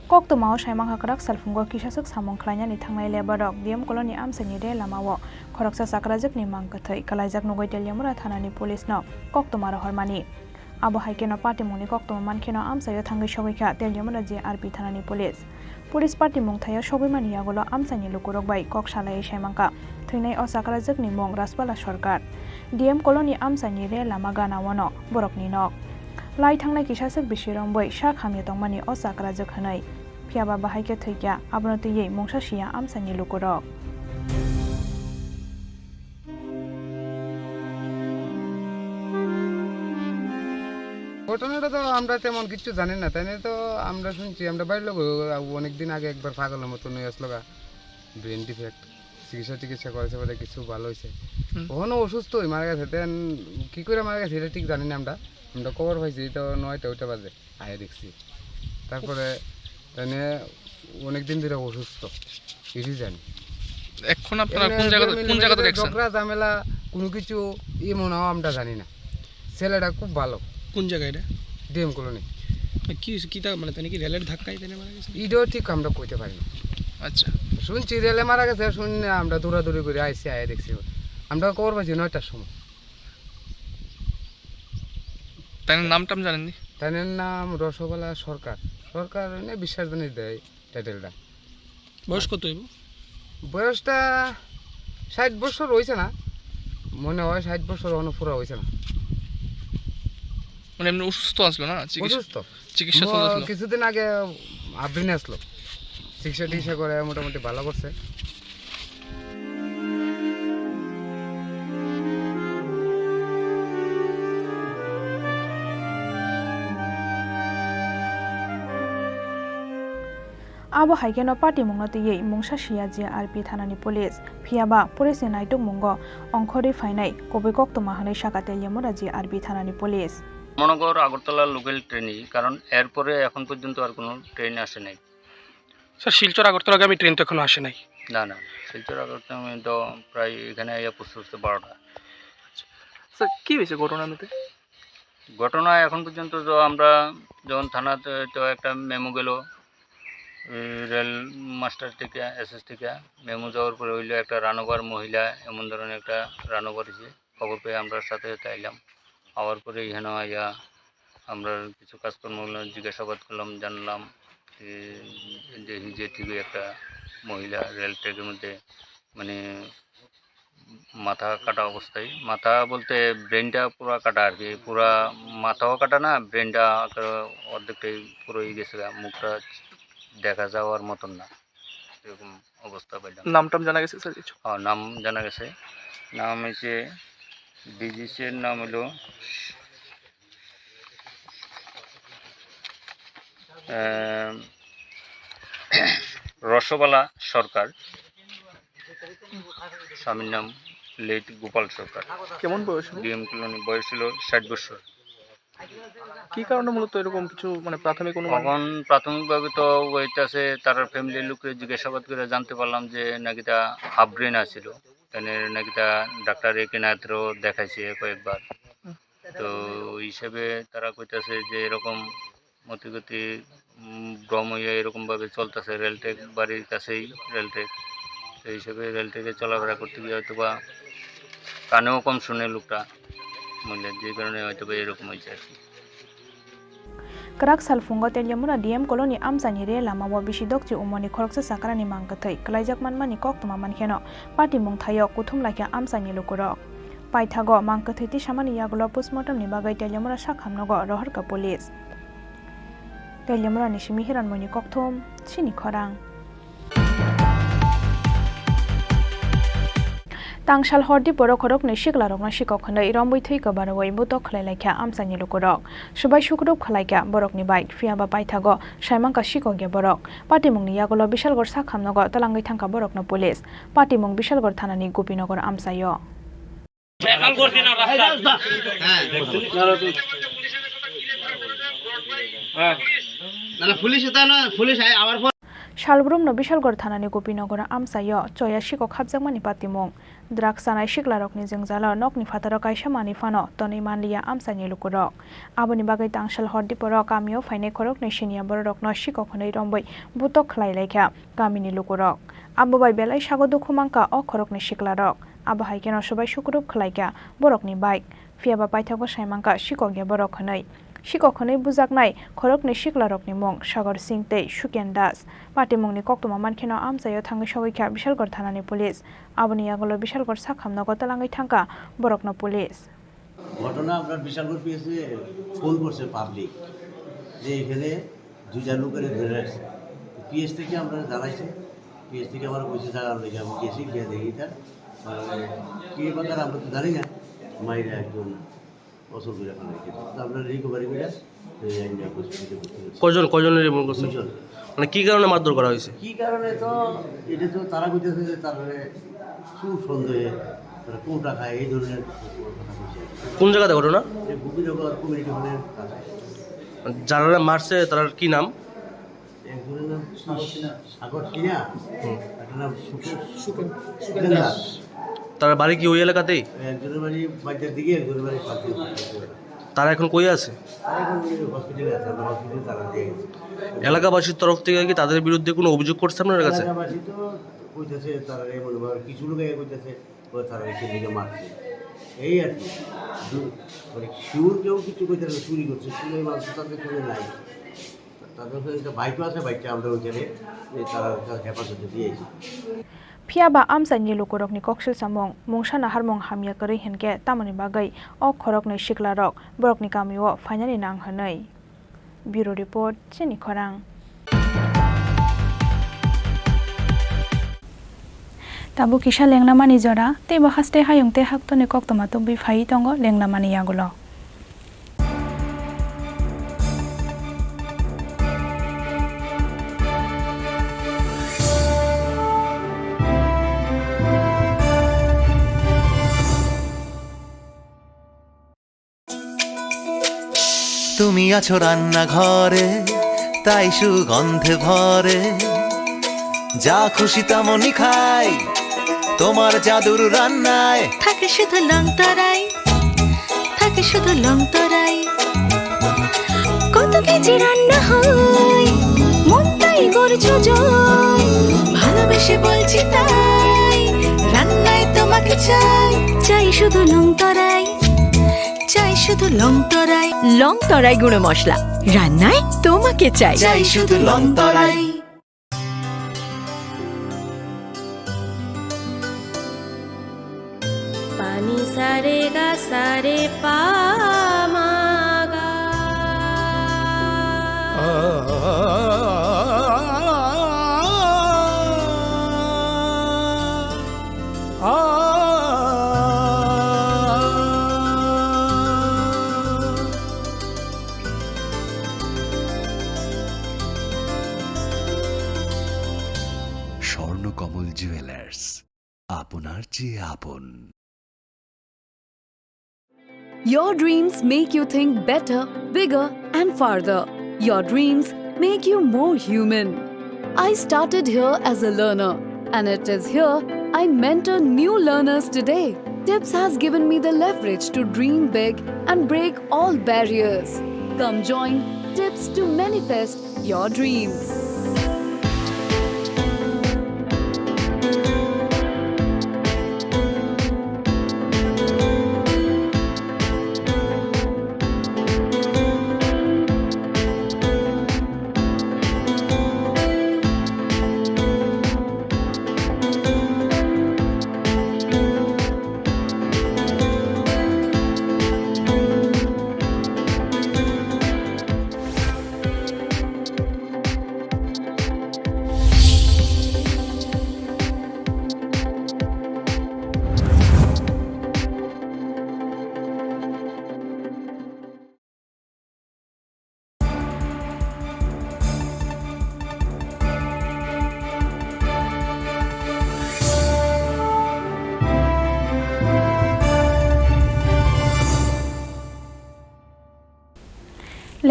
Koktwmao saimankha kwrak salphungo kisaswk samung khlainani thangnai labour rok D M colony amchaini rel lamao khoroksa chakrajwkni mang kwthwi kwlaijak nugwi Teliamura thanani police no koktwma rohormani. Abo hai kheno patimungni koktwma mankheno amchaio thangwi sogwi kha Teliamura G R P thanani police. Police patimung thaio sogwimani yagulo amchaini lukurok bai kok salaiwi saimankha thwinai o chakrajwkni mung Rajbala Sarkar. D M colony amchaini rel lama gana-o no borokni nok. Lai thangnai kisaswk bisi rombwi sak hamya tongmani o chakrajwk hwnwi. Phiyaba bahai khe thwikha, abono twiwi mungsa siya amchaini lukurok. ঘটনাটা তো আমরা তেমন কিচ্ছু জানি না, তাই না? তো আমরা শুনছি, আমরা বাড়ির লোক অনেক দিন আগে একবার পাগলের মতন হয়ে আসলো গা, ব্রেন ডিফেক্ট। চিকিৎসা টিকিৎসা করেছে, বলে কিছু ভালো হয়েছে। হুম। ওখানে অসুস্থ হয়ে মারা গেছে। দেন কি করে মারা গেছে, এটা ঠিক জানি না আমরা। আমরা খবর পাইছি তো নয়টা ওইটা বাজে, আয়া দেখছি। তারপরে তাই নিয়ে অনেক দিন ধরে অসুস্থ, কিছুই জানি। এখন আপনারা এমনি কোন জায়গা, এমনি কোন জায়গাতে মেয়েদের দেখছেন? ঝগড়া ঝামেলা কোনো কিছু ই মনে হয় আমরা জানি না। ছেলেটা খুব ভালো। কোন জায়গা এটা? DM colony. না, কি হয়েছে? কি তা-, মানে, তাই নাকি রেলের ধাক্কায় তাই না মারা গেছে? এটাও ঠিক আমরা কইতে পারি না। আচ্ছা। শুনছি রেলে মারা গেছে, শুনে আমরা দৌড়াদৌড়ি করে আইসি, আয়া দেখছি। আমরা খবর পাইছি নয়টার সময়। তাই নাম টাম জানেননি? তাই নাম রসগোল্লা সরকার। সরকার এনে বিশ্বাস জানি দেয় টাইটেলটা। বয়স কত হইব? বয়সটা ষাট বছর হইছে না, মনে হয় ষাট বছর এখনো পুরা হইছে না। মানে এমনি অসুস্থ আসলো না? চিকিৎসা, অসুস্থ। চিকিৎসা ম-, চলতেছিল? কিছুদিন আগে আফরিন আসলো, চিকিৎসা টিকিৎসা করে মোটামুটি ভালো করছে। Abo hai kheno patimungno twiwi mungsa siya G R P thanani police. Phiyaba police ni naitukmungo ongkhorwi phainai kubui koktwma hwnwi sakha Teliamura G R P thanani police. মহানগর আগরতলা লোকাল ট্রেনই, কারণ এরপরে এখন পর্যন্ত আর কোনো ট্রেন আসে নাই। স্যার, শিলচর আগরতলাগামী ট্রেন তো এখনো আসে নাই। না, না, শিলচর আগরতলা তো প্রায় এখানে আইয়া পৌঁছতে পৌঁছতে বারোটা। স্যার, কি হয়েছে ঘটনার মধ্যে? ঘটনা এখন পর্যন্ত তো আমরা যখন থানাতে তো একটা মেমো গেল, এই রেল মাস্টার থেকে, এসএস থেকে মেমো যাওয়ার পরে হইলো একটা রানওভার মহিলা, এমন ধরনের একটা রানওভার হয়েছে। খবর পেয়ে আমরা সাথে সাথে আইলাম। আওয়ার পরে এখানে আইয়া আমরা কিছু কাজকর্ম করলাম, জিজ্ঞাসাবাদ করলাম, জানলাম যে, যে হিজে টিভি একটা মহিলা রেল ট্র্যাকের মধ্যে মানে মাথা কাটা অবস্থায়, মাথা বলতে ব্রেনটা পুরা কাটা আর কি, পুরা মাথাও কাটা না, ব্রেনটা একেবারে অর্ধেকটাই পুরো হয়ে গেছে গা, মুখটা দেখা যাওয়ার মতন না, এরকম অবস্থা পাইলাম। নাম টাম জানা গেছে স্যার কিছু? হ্যাঁ, নাম জানা গেছে। নাম হচ্ছে ডিজিসির নাম হলো, আহ, রসবালা সরকার, স্বামীর নাম লেট গোপাল সরকার। কেমন বয়স হবে? ডিএম কলোনি, বয়স ছিল ষাট বছর। কি কারণে মূলত এরকম কিছু, মানে, প্রাথমিক অনুমান? এখন প্রাথমিকভাবে তো হইতাছে তার ফ্যামিলির লোককে জিজ্ঞাসাবাদ করে জানতে পারলাম যে নাকি তা হাফ ব্রেন আছিল, মানে নাকি তা ডাক্তার একে নাত্র দেখাইছে কয়েকবার। তো ওই হিসাবে তারা কইতাছে যে এরকম মতিগতি, উম, ভ্রম হইয়া এরকম ভাবে চলতেছে, রেল ট্র্যাক বাড়ির কাছেই রেল ট্র্যাক। তো এই হিসাবে রেল ট্র্যাকে চলাফেরা করতে গিয়ে হয়তো বা কানেও কম শুনে লোকটা, বুঝলেন, যে কারণে হয়তো বা এরকম হয়েছে আর কি। Kwrak salphungo Teliamura D M colony amchaini re lamao bisi dokchi umorni khoroksa chakrani mang kwthwi kwlaijak manmani koktwma mankheno patimung thaio kuthum laikha amchaini lukurok. Paithago mang kwthwi tisamani yagulo postmortemni bagwi Teliamura sakhamnogo rohorkha police. Teliamurani simi Hiranmoini Kokthum, chini khorang. Tangsal hordi borok khoroknwi siklarokno sikok hwnwi rombwi thwi kwbarwi butok khlai laikha amchaini lukurok. Subai sukrup khlaikha borokni bike, phiyaba paithago saimangkha sikokya borok. Patimungni yagulo Bishalgor sakhamnogo twlangwi thangkha borokno police. Patimung Bishalgor thanani Gopinagar amchaio. Salbrumno Bishalgor thanani Gopinagar amchaio choya sikok hapjakmani patimung. Drugs chanai siklarokni jwngjalo nokni phataro kaisa manwi phano tonwi manliya amchaini lukurok. Aboni bagwi Tangsal hordi borok kamio phainai khoroknwi siniya bororokno sikok hwnwi rombwi butok khlai laikha kamini lukurok. Abo bai belai sago dukhu mankha o khoroknwi siklarok. Abo hai kheno subai sukrup khlaikha borokni bike. Phiyaba paithago saimangkha sikokya borok hwnwi. Sikok hwnwi bujaknai khoroknwi siklarokni mung Sagar Singh tei Suken Das. Patimungni koktwma mankheno amchaio thangwi sogwikha Bishalgor thanani police. Aboni yagulo Bishalgor sakhamnogo twlangwi thangkha borokno police. ঘটনা আপনার বিশালগড় পিএসএ ফোন করছে পাবলিক যে এখানে দুইটা লোকের ধরে রাখছে। তো পিএস থেকে আমরা জানাইছি, পিএস থেকে আমার কইছে জানার লেগে আমি গেছি, গিয়ে দেখি এটা মানে কি ব্যাপার আমরা তো জানি না, মাইরা একদম অসুর করে ফেলে রেখেছে। তো আমরা রিকভারি করে এই আইন হসপিটালে ভর্তি করছি। কয়জন, কয়জনের এমন করছে? দুইজন। মানে কি কারণে মারধর করা হয়েছে? কি কারণে তো এটা তো তারা কইতেছে যে তারা খুব সন্দেহে তারা কোটা খায় এই ধরনের কথা বলছে। কোন জায়গাতে ঘটনা? এই গোপীনগর কমিউনিটি হলের কাছে। যারা মারছে তার কি নাম? একজনের নাম সাগর সিনহা। হুম। একটা নাম সুখেন, সুখেন দাস। তার বাড়ি কি ওই এলাকাতেই? একজনের বাড়ি বাজার দিকে, একজনের বাড়ি সামনে। তারা এখন কই আছে? তারা এখন ওই হসপিটালে আছে, আমরা হসপিটালে তারা দিয়ে গেছে। এলাকাবাসীর তরফ থেকে কি তাদের বিরুদ্ধে কোনো অভিযোগ করছে আপনার কাছে? এলাকাবাসী তো কইতেছে, তারা এমন ভাবে কিছু লোক এ কইতেছে, ওই তারা এসে দিকে মারছে। এই আর কি। দু-, মানে শিওর কেউ কিছু কইতে পারে, চুরি করছে, চুরি মারছে, তাদের সঙ্গে নাই। তাদের ওখানে একটা বাইকও আছে, বাইকটা আমরা ওইখানে, এই তারা ওইখানে হেফাজতে দিয়েছি। Phiyaba amchaini lukurokni koksil samung, mungsa naharmung hamya kwrwi hinkhe tamoni bagwi o khoroknwi siklarok borokni kamio phainani nang hwnwi. Bureau Report, chini khorang. Tabuk kisa lengnamani jora, teibo haste hayung tei haktoni koktwma tubui phaiwi tongo lengnamani yagulo. আছো রান্নাঘরে, তাই সুগন্ধে ভরে। যা খুশি তেমনই খাই, তোমার জাদুর রান্নায়। থাকে শুধু লংতরাই, থাকে শুধু লংতরাই। কত কেজি রান্না হয়, মনটাই করছো জয়। ভালোবেসে বলছি তাই, রান্নায় তোমাকে চাই। চাই শুধু লংতরাই, চাই শুধু লংতরাই। লংতরাই গুঁড়ো মশলা, রান্নায় তোমাকে চাই। চাই শুধু Longtarai. Pani sare ga sare pa ma ga. Swarnakamal jewellers, আপনার চেয়ে আপন। Your dreams make you think better, bigger, and farther. Your dreams make you more human. I started here as a learner, and it is here I mentor new learners today. Tips has given me the leverage to dream big and break all barriers. Come join Tips to manifest your dreams.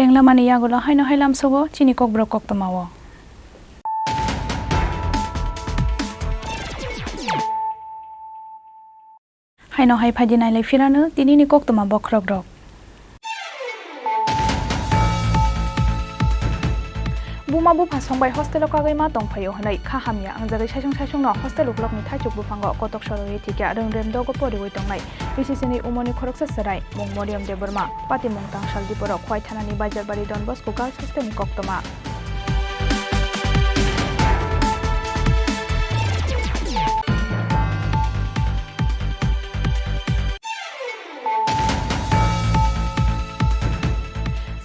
Lenglamani yagulo haino hai lamsogo chini kokborok koktoma o. Haino hai phaidi nailai phirano tinini koktoma bokhorokrok. Buma bupha songbai hostelo kagwi ma tongphaio hwnwi kha hamya wngjagwi saisung saisungno hostel uklokni thaichuk buphango kotok sorowi thikya rwngrem dogo poriwi tongnai B C C ni umoni khoroksa chwrai mung Moriam Debbarma, patimung Tangsal Diporo Khwai thanani Baijarbari Don Bosco Girls Hostel ni koktoma.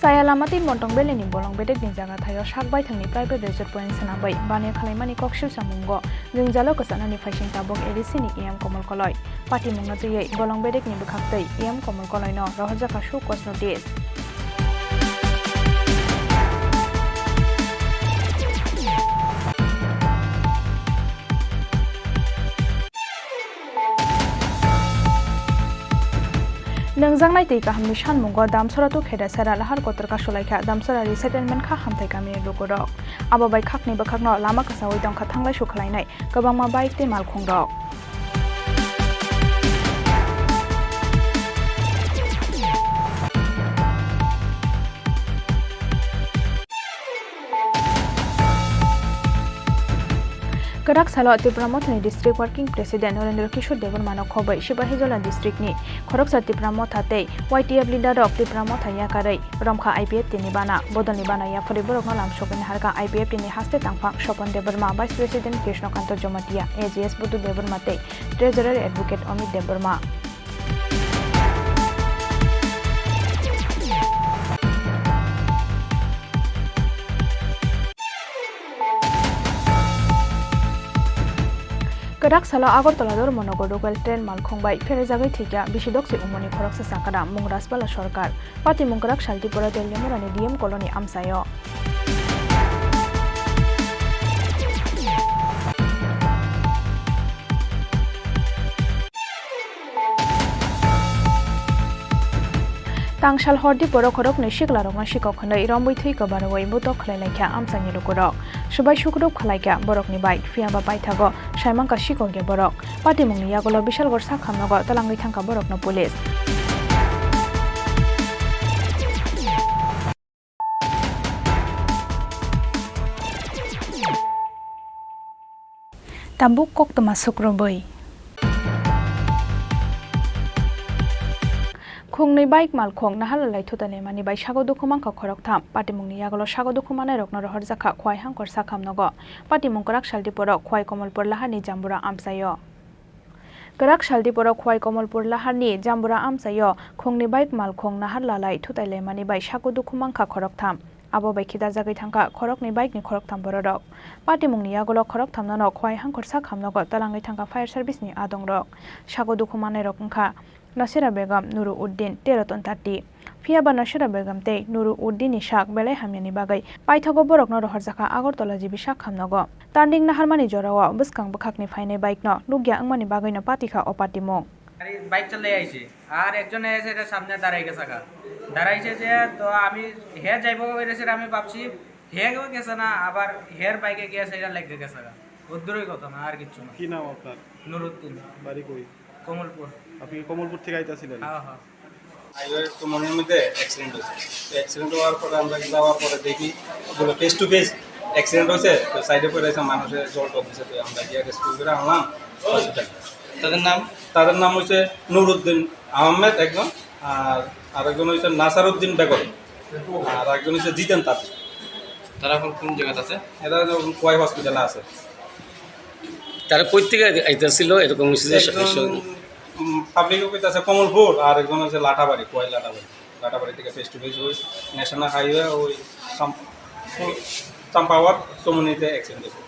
Chaya lama tei Montong Valley ni Bolong Bedek ni jaga thaio sak baithang ni private resort point swnam bai baniya khwlaimani kok silsa mungo jwngjalo kwchanani phaising tabuk A D C ni E M Komol Koloi. Patimungno twiwi Bolong Bedek ni bwkhak tei E M Komol Koloi no rohorjakha show cause notice. Nwngjaknai twi kahamni sanmungo Damsora to Khedasara lahar kotor kasulaikha Damsora resettlement kha hamthai kamini lukurok. Abo bai khakni bwkhakno lama kwchaui tongkha thanglai sukhlainai kwbangma bike tei malkhungrok. Kwrak salo Tipra Mothani District Working President Narendra Kishore Debbarmano khobwi Sipahijola District ni khoroksa Tipra Motha tei Y T F leader rok Tipra Motha yakarwi romkha I P F T ni bana. Bodolni bana yaphurwi borokno lam sokwi naharkha I P F T ni haste tangphang Sopon Debbarma, Vice President Krishna Kanta Jamatia, A G S Budu Debbarma tei Treasurer Advocate Amit Debbarma. Kwrak salo Agartala Dharmanagar local train malkhung bai pherajagwi thwikha bisi dokse umorni khoroksa chakra, mung Rajpala Sarkar. Patimung kwrak sal Tripura Teliamurani D M colony amchaio. Tangsal hordi borok khoroknwi siklarokno sikok hwnwi romwi thwi kwbarwi butok khlai laikha amchaini lukurok. Subai sukrup khlaikha borokni bike, phiyaba paithago saimangkha sikokya borok. Patimungni yagulo Bishalgarh sakhamnogo twlangwi thangkha borokno police. Tabuk koktwma sukrubwi. Khungnwi bike malkhung naharlalai thutalaimani bai sago dukhu mankha khoroktham. Patimungni yagulo sago dukhu manairokno rohorjakha Khwai Hangkor sakhamnogo. Patimung kwrak sal diporok Khwai Komolpur Laharni Jambura amchaio. Kwrak sal diporok Khwai Komolpur Laharni Jambura amchaio khungni bike malkhung naharlalai thutailaimani bai sago dukhu mankha khoroktham. Abo bai khidarjagwi thangkha khoroknwi bike ni khoroktham bororok. Patimungni yagulo khorokthamnono Khwai Hangkor sakhamnogo twlangwi thangkha fire service ni adongrok. Sago dukhu manairok wngkha Nasira Begum, Nuru Uddin tei Ratan Tati. Phiyaba Nasira Begum tei Nuru Uddin ni sak belai hamyani bagwi paithago borokno rohorjakha Agartala G B sakhamnogo. Turning naharmani jorao bwskang bwkhakni phainai bike no nukya wngmani bagwino patikha o patimung. গাড়ি বাইক চালাই আইছে, আর একজনে এসে এটা সামনে দাঁড়াই গেছে গা। দাঁড়াইছে যে, তো আমি, হে যাইব কইতেছে, আমি ভাবছি হে গেছে না, আবার হের বাইকে গিয়ে সেটা লেগে গেছে গা। ওর দূরই কথা না, আর কিচ্ছু না। কি নাম আপনার? নুরুদ্দিন। বাড়ি কই? কমলপুর। আপনি কি কমলপুর থেকে আইতাছিলেন? হ্যাঁ, হ্যাঁ। হাইওয়ে সুমনের মধ্যে অ্যাক্সিডেন্ট হয়েছে। তো অ্যাক্সিডেন্ট হওয়ার পরে আমরা যাওয়ার পরে দেখি ওগুলো ফেস টু ফেস অ্যাক্সিডেন্ট হয়েছে। তো সাইডে পড়ে আছে, মানুষের জল টল দিছে, তো আমরা গিয়ে রেস্কিউ করে আনলাম হসপিটালে। তাদের নাম? তাদের নাম হচ্ছে নুরুদ্দিন আহমেদ একজন, আর আরেকজন হচ্ছে নাসারুদ্দিন বেগম, আর একজন হচ্ছে জিতেন তাঁতি। তারা এখন কোন জায়গাতে আছে? এরা এখন খোয়াই হসপিটালে আছে। তারা কই থেকে আইতাছিল এরকম হয়েছে যে একজন, উম, পাবলিকে কইতাছে কমলপুর, আর একজন হচ্ছে লাটাবাড়ি, খোয়াই লাটাবাড়ি। লাটাবাড়ি থেকে ফেস টু ফেস ওই ন্যাশনাল হাইওয়ে ওই চাম-, চাম্পাওয়ার চমুনিতে অ্যাক্সিডেন্ট হয়েছে।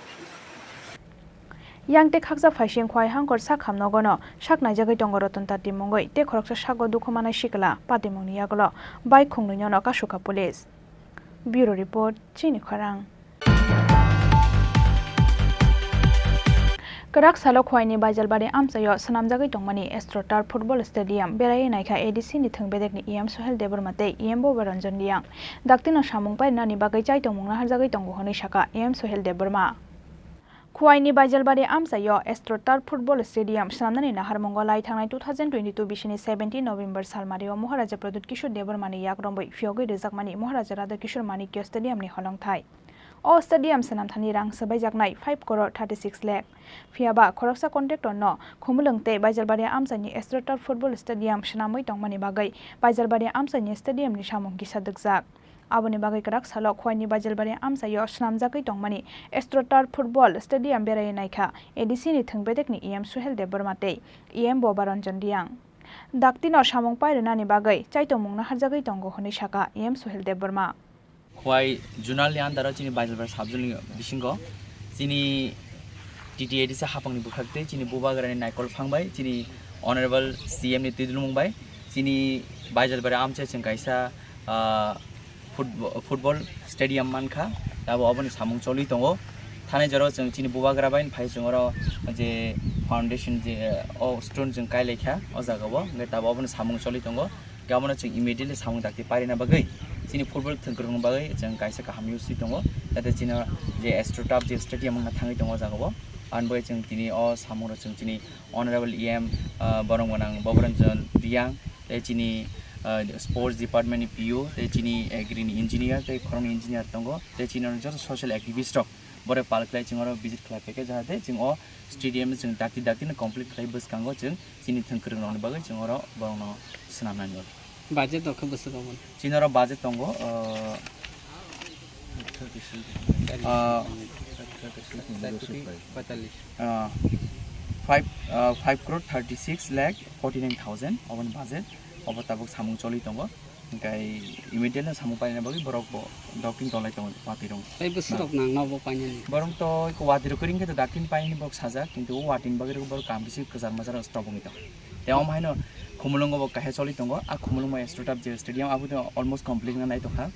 Yang tei khaksa phaising Khwai Hangkor sakhamnogono sak naijagwi tongo Ratan Tati mungwi tei khoroksa sago dukhu manai sikla patimungni yagulo bike khungnwinono kasukha police. Bureau report, Chini Khorang. Kwrak salo Khwaini Baijalbari amchaio swnamjagwi tongmani Astro Turf Football Stadium beraiwi naikha A D C ni thwng bedekni E M Sohel Debbarma tei E M Boba Ranjan Riyang. Daktino samung painani bagwi chaitongmung naharjagwi tongo hwnwi sakha E M Sohel Debbarma. Khwaini Baijalbari amchaio Astro Turf Football Stadium swnamnani naharmungo lai thangnai two thousand twenty-two bisini seventeen November salmario Maharaja Pradyut Kishore Debbarmani yak romwi phiyogwi rwjakmani Maharaja Radha Kishore Manikya Stadium ni holongthai. O stadium swnamthani rang swbaijaknai five crore thirty-six lakh. Phiyaba khoroksa contractor no Khumulwng tei Baijalbari amchaini Astro Turf Football Stadium swnamwi tongmani bagwi Baijalbari amchaini stadium ni samung kisa dwkjak. Aboni bagwi kwrak salo Khwaini Baijalbari amchaio swnamjagwi tongmani Astro Turf Football Stadium beraiwi naikha A D C ni thwng bedekni E M Suhel Debbarma tei E M Boba Ranjan Riyang. Daktino samung pairwnani bagwi chaitongmung naharjagwi tongo hwnwi sakha E M Suhel Debbarma. Khwai Zonal ni under o chini Baijalbari sub zone ni bisingo chini T T A D C hapang ni bwkhak tei chini bubagra ni naikol phang bai chini Honorable C M ni twi dulmung bai chini Baijalbari amchai chwng kaisa, ah, football, football stadium mankha, tabo oboni samung choli tongo. Thanai jora chwng chini bubagra bai phai chwng oro je foundation je o stone chwng kai laikha o jaga o, hwnkhe tabo oboni samung choli tongo. Hwnkhe abono chwng immediately samung dakti pairina bagwi chini football thwngkwrwng bagwi chwng kaisa kaham use tongo, jate chini je Astro Turf je stadium wngkha thangwi tongo o jaga o. Ani bagwi chwng tini o samung rok chwng chini Honorable E M, ah, borok gwnang Boboranjan Riyang, tei chini, ah, sports department ni P O, tei chini agri ni engineer, tei khoroknwi engineer tongo, tei chini joto social activist rok borok pal khlai chwng oro visit khlai phaikha, jahate chwng o stadium chwng dakti dakti no complete khlai bwskango chwng chini thwngkwrwng rokni bagwi chwng oro borokno swnamnani bagwi. Budget rok khe bwswk obo? Chini oro budget tongo, ah, ah, ah, five, ah, five crore thirty six lakh forty nine thousand oboni budget, obo tabuk samung choli tongo. Hingkai immediately samung paina bagwi borok bo docking tolai tongo watwi rong. Tei bwswk rok nang no bo painani? Borok to iko watwi rok kring khe to docking painani borok sajak, kintu o watwi ni bagwi borok kam bisi kwchar mwchar stop wngwi tongo. Tei omo haino Khumulwngo bo kaisa choli tongo, a Khumulwngo Astro Turf je stadium abo to almost complete wngna nai tongkha.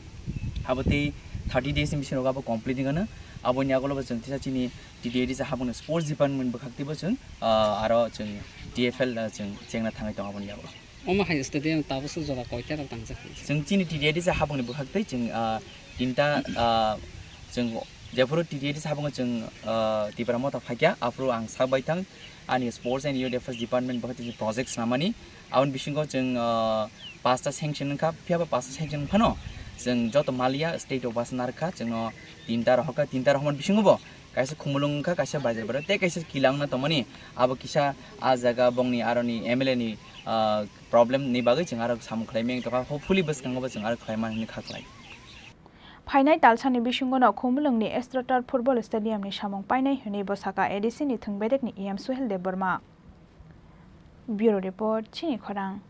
Abo tei thirty days ni bisingo abo complete wngano, aboni yagulo bo chwng tisa chini T T A D C hapungni sports department bwkhak twibo chwng, ah, aro chwng T F L, ah, chwng chengna thangwi tongo aboni yagulo. Omo hai stadium tabuksa jora koita rok tangjak. Chwng chini T D I D C habangni bwkhak tei chwng, ah, tinta, ah, chwng jephuru T D I D C habango chwng, ah, Tipra Motha phaikha, aphuru ang sak bai thang ani Sports and Youth Affairs Department bwkhak tei chwng project snamani. Aboni bisingo chwng, ah, pasta sanction wngkha, phiya ba pasta sanction phano chwng joto maliya state o bus narwkha, chwngno tinta rohorkha, tinta rohormani bisingo bo kaisa khumulwng wngkha, kaisa bazar bwrwi tei kaisa kila wngna tongmani. Abo kisa ah jaga bongni aroni M L A ni, ah, problem ni bagwi chwng aro samung khlai meng tongkha, hopefully bwskango bo chwng aro khlai mani hwnwi kha khlai. Phainai talsani bisingono Khumulwngni Astroturf Football Stadium ni samung painai hwnwi bo sakha A D C ni thwng bedekni E M Suhel Debbarma. Bureau Report, Chini Khorang.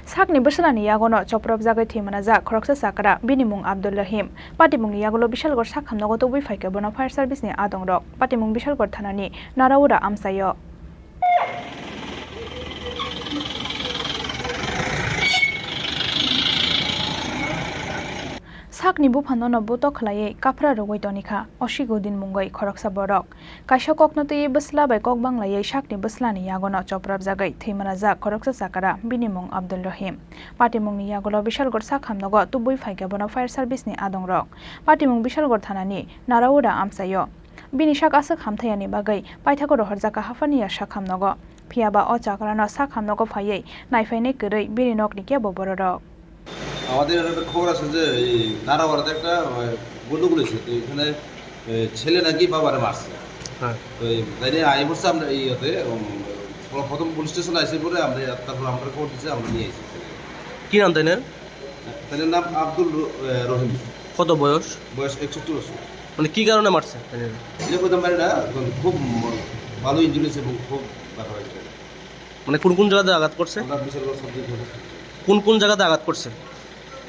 Sakni bwslani yagono chopropjagwi thwi manajak khoroksa chakra, bini mung Abdul Rahim. Patimungni yagulo Bishalgarh sakhamnogo tubui phaikha bono fire service ni adongrok. Patimung Bishalgarh thanani Naraura amchaio. Sakni buphanono butok khlaiwi kaphra rwgwi tonikha, Oshigudin mungwi khoroksa borok. Kaisa kokno twiwi bwsla bai kok banglaiwi sakni bwslani yagono chopropjagwi thwi manajak khoroksa chakra, bini mung Abdul Rahim. Patimungni yagulo Bishalgarh sakhamnogo tubui phaikha bono fire service ni adongrok. Patimung Bishalgarh thanani Naraura amchaio. Bini sak aswk hamthayani bagwi paithago rohorjakha haphaniya sakhamnogo. Phiyaba o chakrano sakhamnogo phaiwi naiphainai kwrwi bini nokni kebo bororok. আমাদের এখানে একটা খবর আছে যে এই নারাওয়াড়াতে একটা, আহ, গন্ডগোল হয়েছে। তো এখানে, এ, ছেলে নাকি বাবারে মারছে। হ্যাঁ। তো এই, তাই নিয়ে আই বলছে আমরা এই ইয়েতে, উম, প্রথম পুলিশ স্টেশন আইসে পরে আমরা, তারপর আমরা খবর দিচ্ছি, আমরা নিয়ে এসেছি। কি নাম তাইনের? তাইনের নাম আব্দুল র-, এ, রহিম। কত বয়স? বয়স একষট্টি বছর। মানে কি কারণে মারছে তাইনের? এটা বলতে পারি না, এখন খুব ম-, ভালো ইঞ্জুরি হয়েছে এবং খুব ব্যথা হয়েছে। মানে কোন কোন জায়গাতে আঘাত করছে? আমরা বিশালগড় সাব ডিভিশনে। কোন কোন জায়গাতে আঘাত করছে?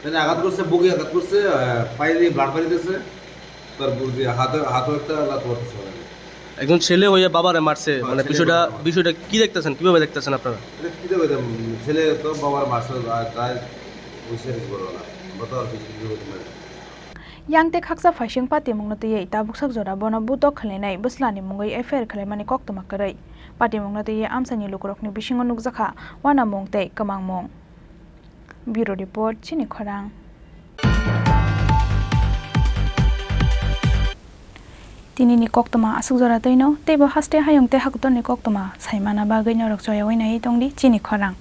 মানে আঘাত করছে, বুকে আঘাত করছে, আহ, পায়ে দিয়ে ব্লাড বেরিয়েছে, তারপর দিয়ে হাতে, হাতেও একটা লাত মারছে ওনাকে। একজন ছেলে হয়ে বাবারে মারছে, হ্যাঁ, মানে ছেলে বিষয়টা, বাবারে মারছে। বিষয়টা কি দেখতেছেন, কিভাবে দেখতেছেন আপনারা? এটা কি দেখবে, এটা ছেলে তো বাবার মারছে, আর তাই ওই সেটা কি বলবো না, আমরা তো আর কিছু কিছু করতে পারি না। Yang tei khaksa phaising patimungno twiwi tabuksak jora bono butok khlainai bwslani mungwi F I R khlaimani koktwma kwrwi. Patimungno twiwi amchaini lukurokni bisingo nukjakha uanamung tei kwmangmung. Bureau Report, Chini Khorang. Tinini koktwma aswk jora twino, teibo haste hayung tei hakutorni koktwma saimana bagwi norok choyaui naiwi tongdi Chini Khorang.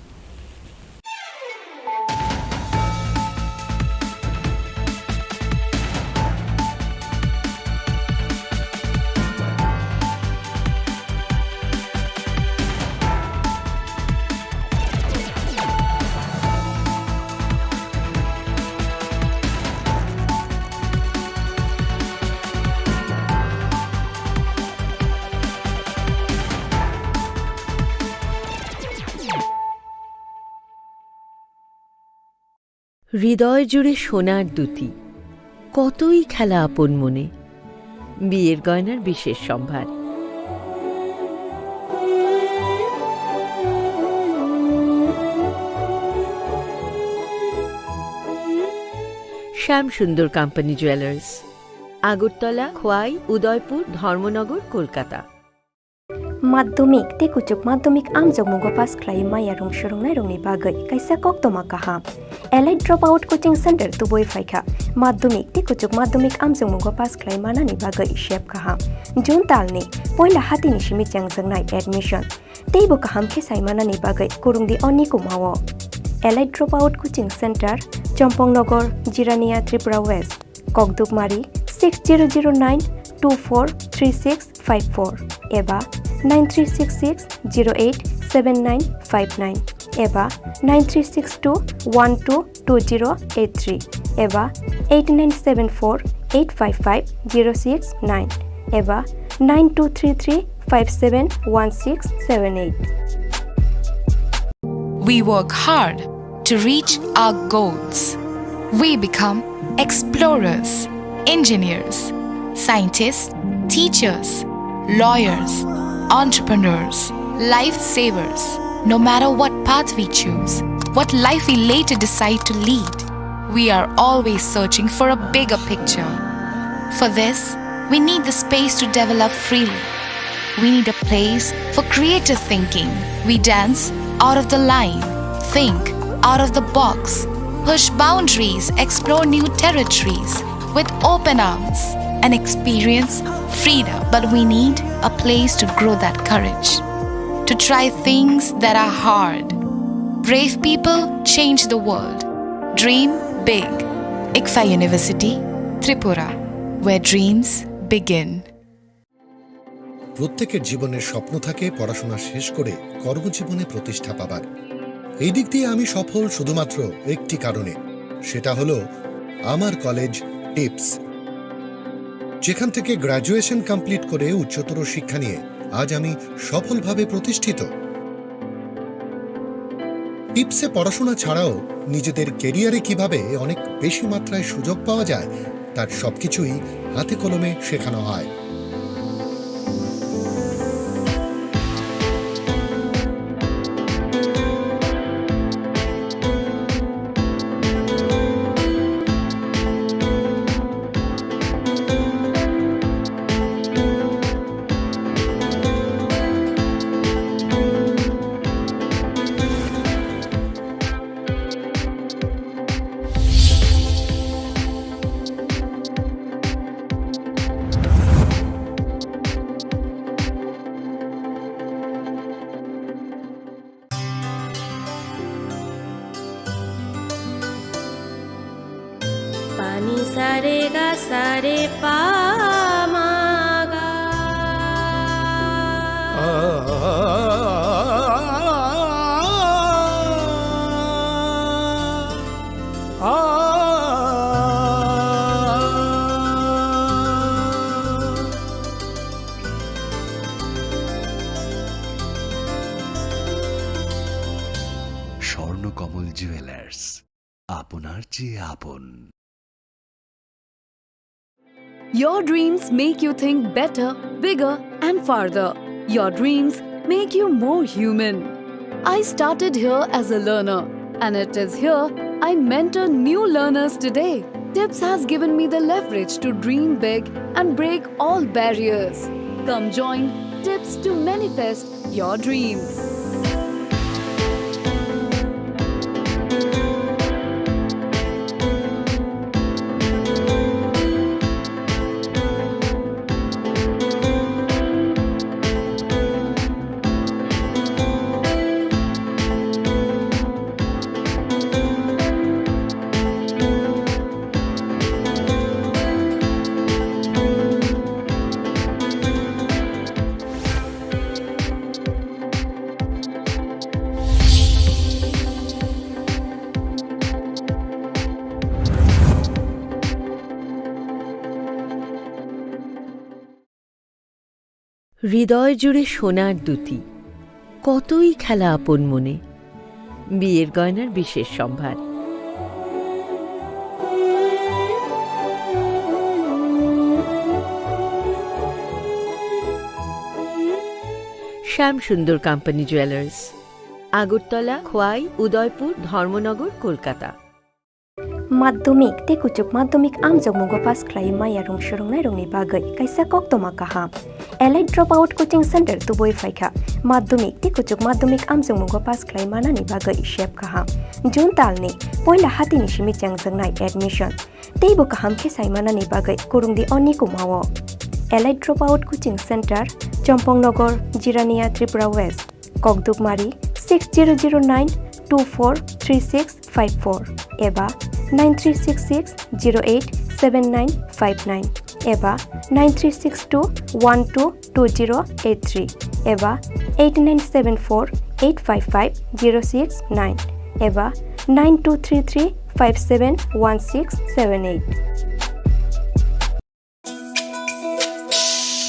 হৃদয় জুড়ে সোনার দুতি, কতই খেলা আপন মনে। বিয়ের গয়নার বিশেষ সম্ভার। শ্যাম সুন্দর কোম্পানি জুয়েলার্স, আগরতলা, খোয়াই, উদয়পুর, ধর্মনগর, Kolkata. Madhyamik tei kuchuk madhyamik amjokmungo pass khlai maya rung swrwngnairokni bagwi kaisa koktwma kaham. Elite Dropout Coaching Center tubui phaikha. Madhyamik tei kuchuk madhyamik amjokmungo pass khlai manani bagwi sep kaham. June talni poila hatini simi chengjaknai admission. Teibo kaham khe sai manani bagwi kwrwngdi o nikumao. Elite Dropout Coaching Center, Chompong Nogor, Jirania, Tripura West. Kokdukmari six zero zero nine two four three six five four eba nine three six six zero eight seven nine five nine eba nine three six two one two two zero eight three eba eight nine seven four eight five five zero six nine eba nine two three three five seven one six seven eight. We work hard to reach our goals. We become explorers, engineers, scientists, teachers, lawyers, entrepreneurs, lifesavers. No matter what path we choose, what life we later decide to lead, we are always searching for a bigger picture. For this, we need the space to develop freely. We need a place for creative thinking. We dance out of the line, think out of the box, push boundaries, explore new territories with open arms, and experience freedom. But we need a place to grow that courage, to try things that are hard. Brave people change the world. Dream big. ICFAI University, Tripura, where dreams begin. প্রত্যেকের জীবনের স্বপ্ন থাকে পড়াশোনা শেষ করে কর্মজীবনে প্রতিষ্ঠা পাবার। এই দিক দিয়ে আমি সফল শুধুমাত্র একটি কারণে, সেটা হলো আমার কলেজ টিপস, যেখান থেকে গ্র্যাজুয়েশন কমপ্লিট করে উচ্চতর শিক্ষা নিয়ে আজ আমি সফলভাবে প্রতিষ্ঠিত। টিপসে পড়াশোনা ছাড়াও নিজেদের ক্যারিয়ারে কিভাবে অনেক বেশি মাত্রায় সুযোগ পাওয়া যায়, তার সবকিছুই হাতে কলমে শেখানো হয়। Pani sare ga sare pa ma ga. Swarnakamal jewellers, আপনার চেয়ে আপন। Your dreams make you think better, bigger, and farther. Your dreams make you more human. I started here as a learner, and it is here I mentor new learners today. Tips has given me the leverage to dream big and break all barriers. Come join Tips to manifest your dreams. হৃদয় জুড়ে সোনার দুতি, কতই খেলা আপন মনে। বিয়ের গয়নার বিশেষ সম্ভার। শ্যাম সুন্দর কোম্পানি জুয়েলার্স, আগরতলা, খোয়াই, উদয়পুর, ধর্মনগর, Kolkata. Madhyamik tei kuchuk madhyamik amjokmungo pass khlai maya rung swrwngnairokni bagwi kaisa koktwma kaham. Elite Dropout Coaching Center tubui phaikha. Madhyamik tei kuchuk madhyamik amjokmungo pass khlai manani bagwi sep kaham. June talni poila hatini simi chengjaknai admission. Teibo kaham khe sai manani bagwi kwrwngdi o nikumao. Elite Dropout Coaching Center, Chompong Nogor, Jirania, Tripura West. Kokdukmari six zero zero nine two four three six five four eba nine three six six zero eight seven nine five nine eba nine three six two one two two zero eight three eba eight nine seven four eight five five zero six nine eba nine two three three five seven one six seven eight.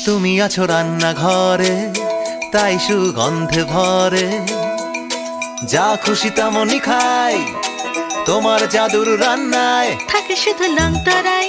তুমি আছো রান্নাঘরে, তাই সুগন্ধে ভরে। যা খুশি তেমনই খাই, তোমার জাদুর রান্নায়। থাকে শুধু লং তরাই।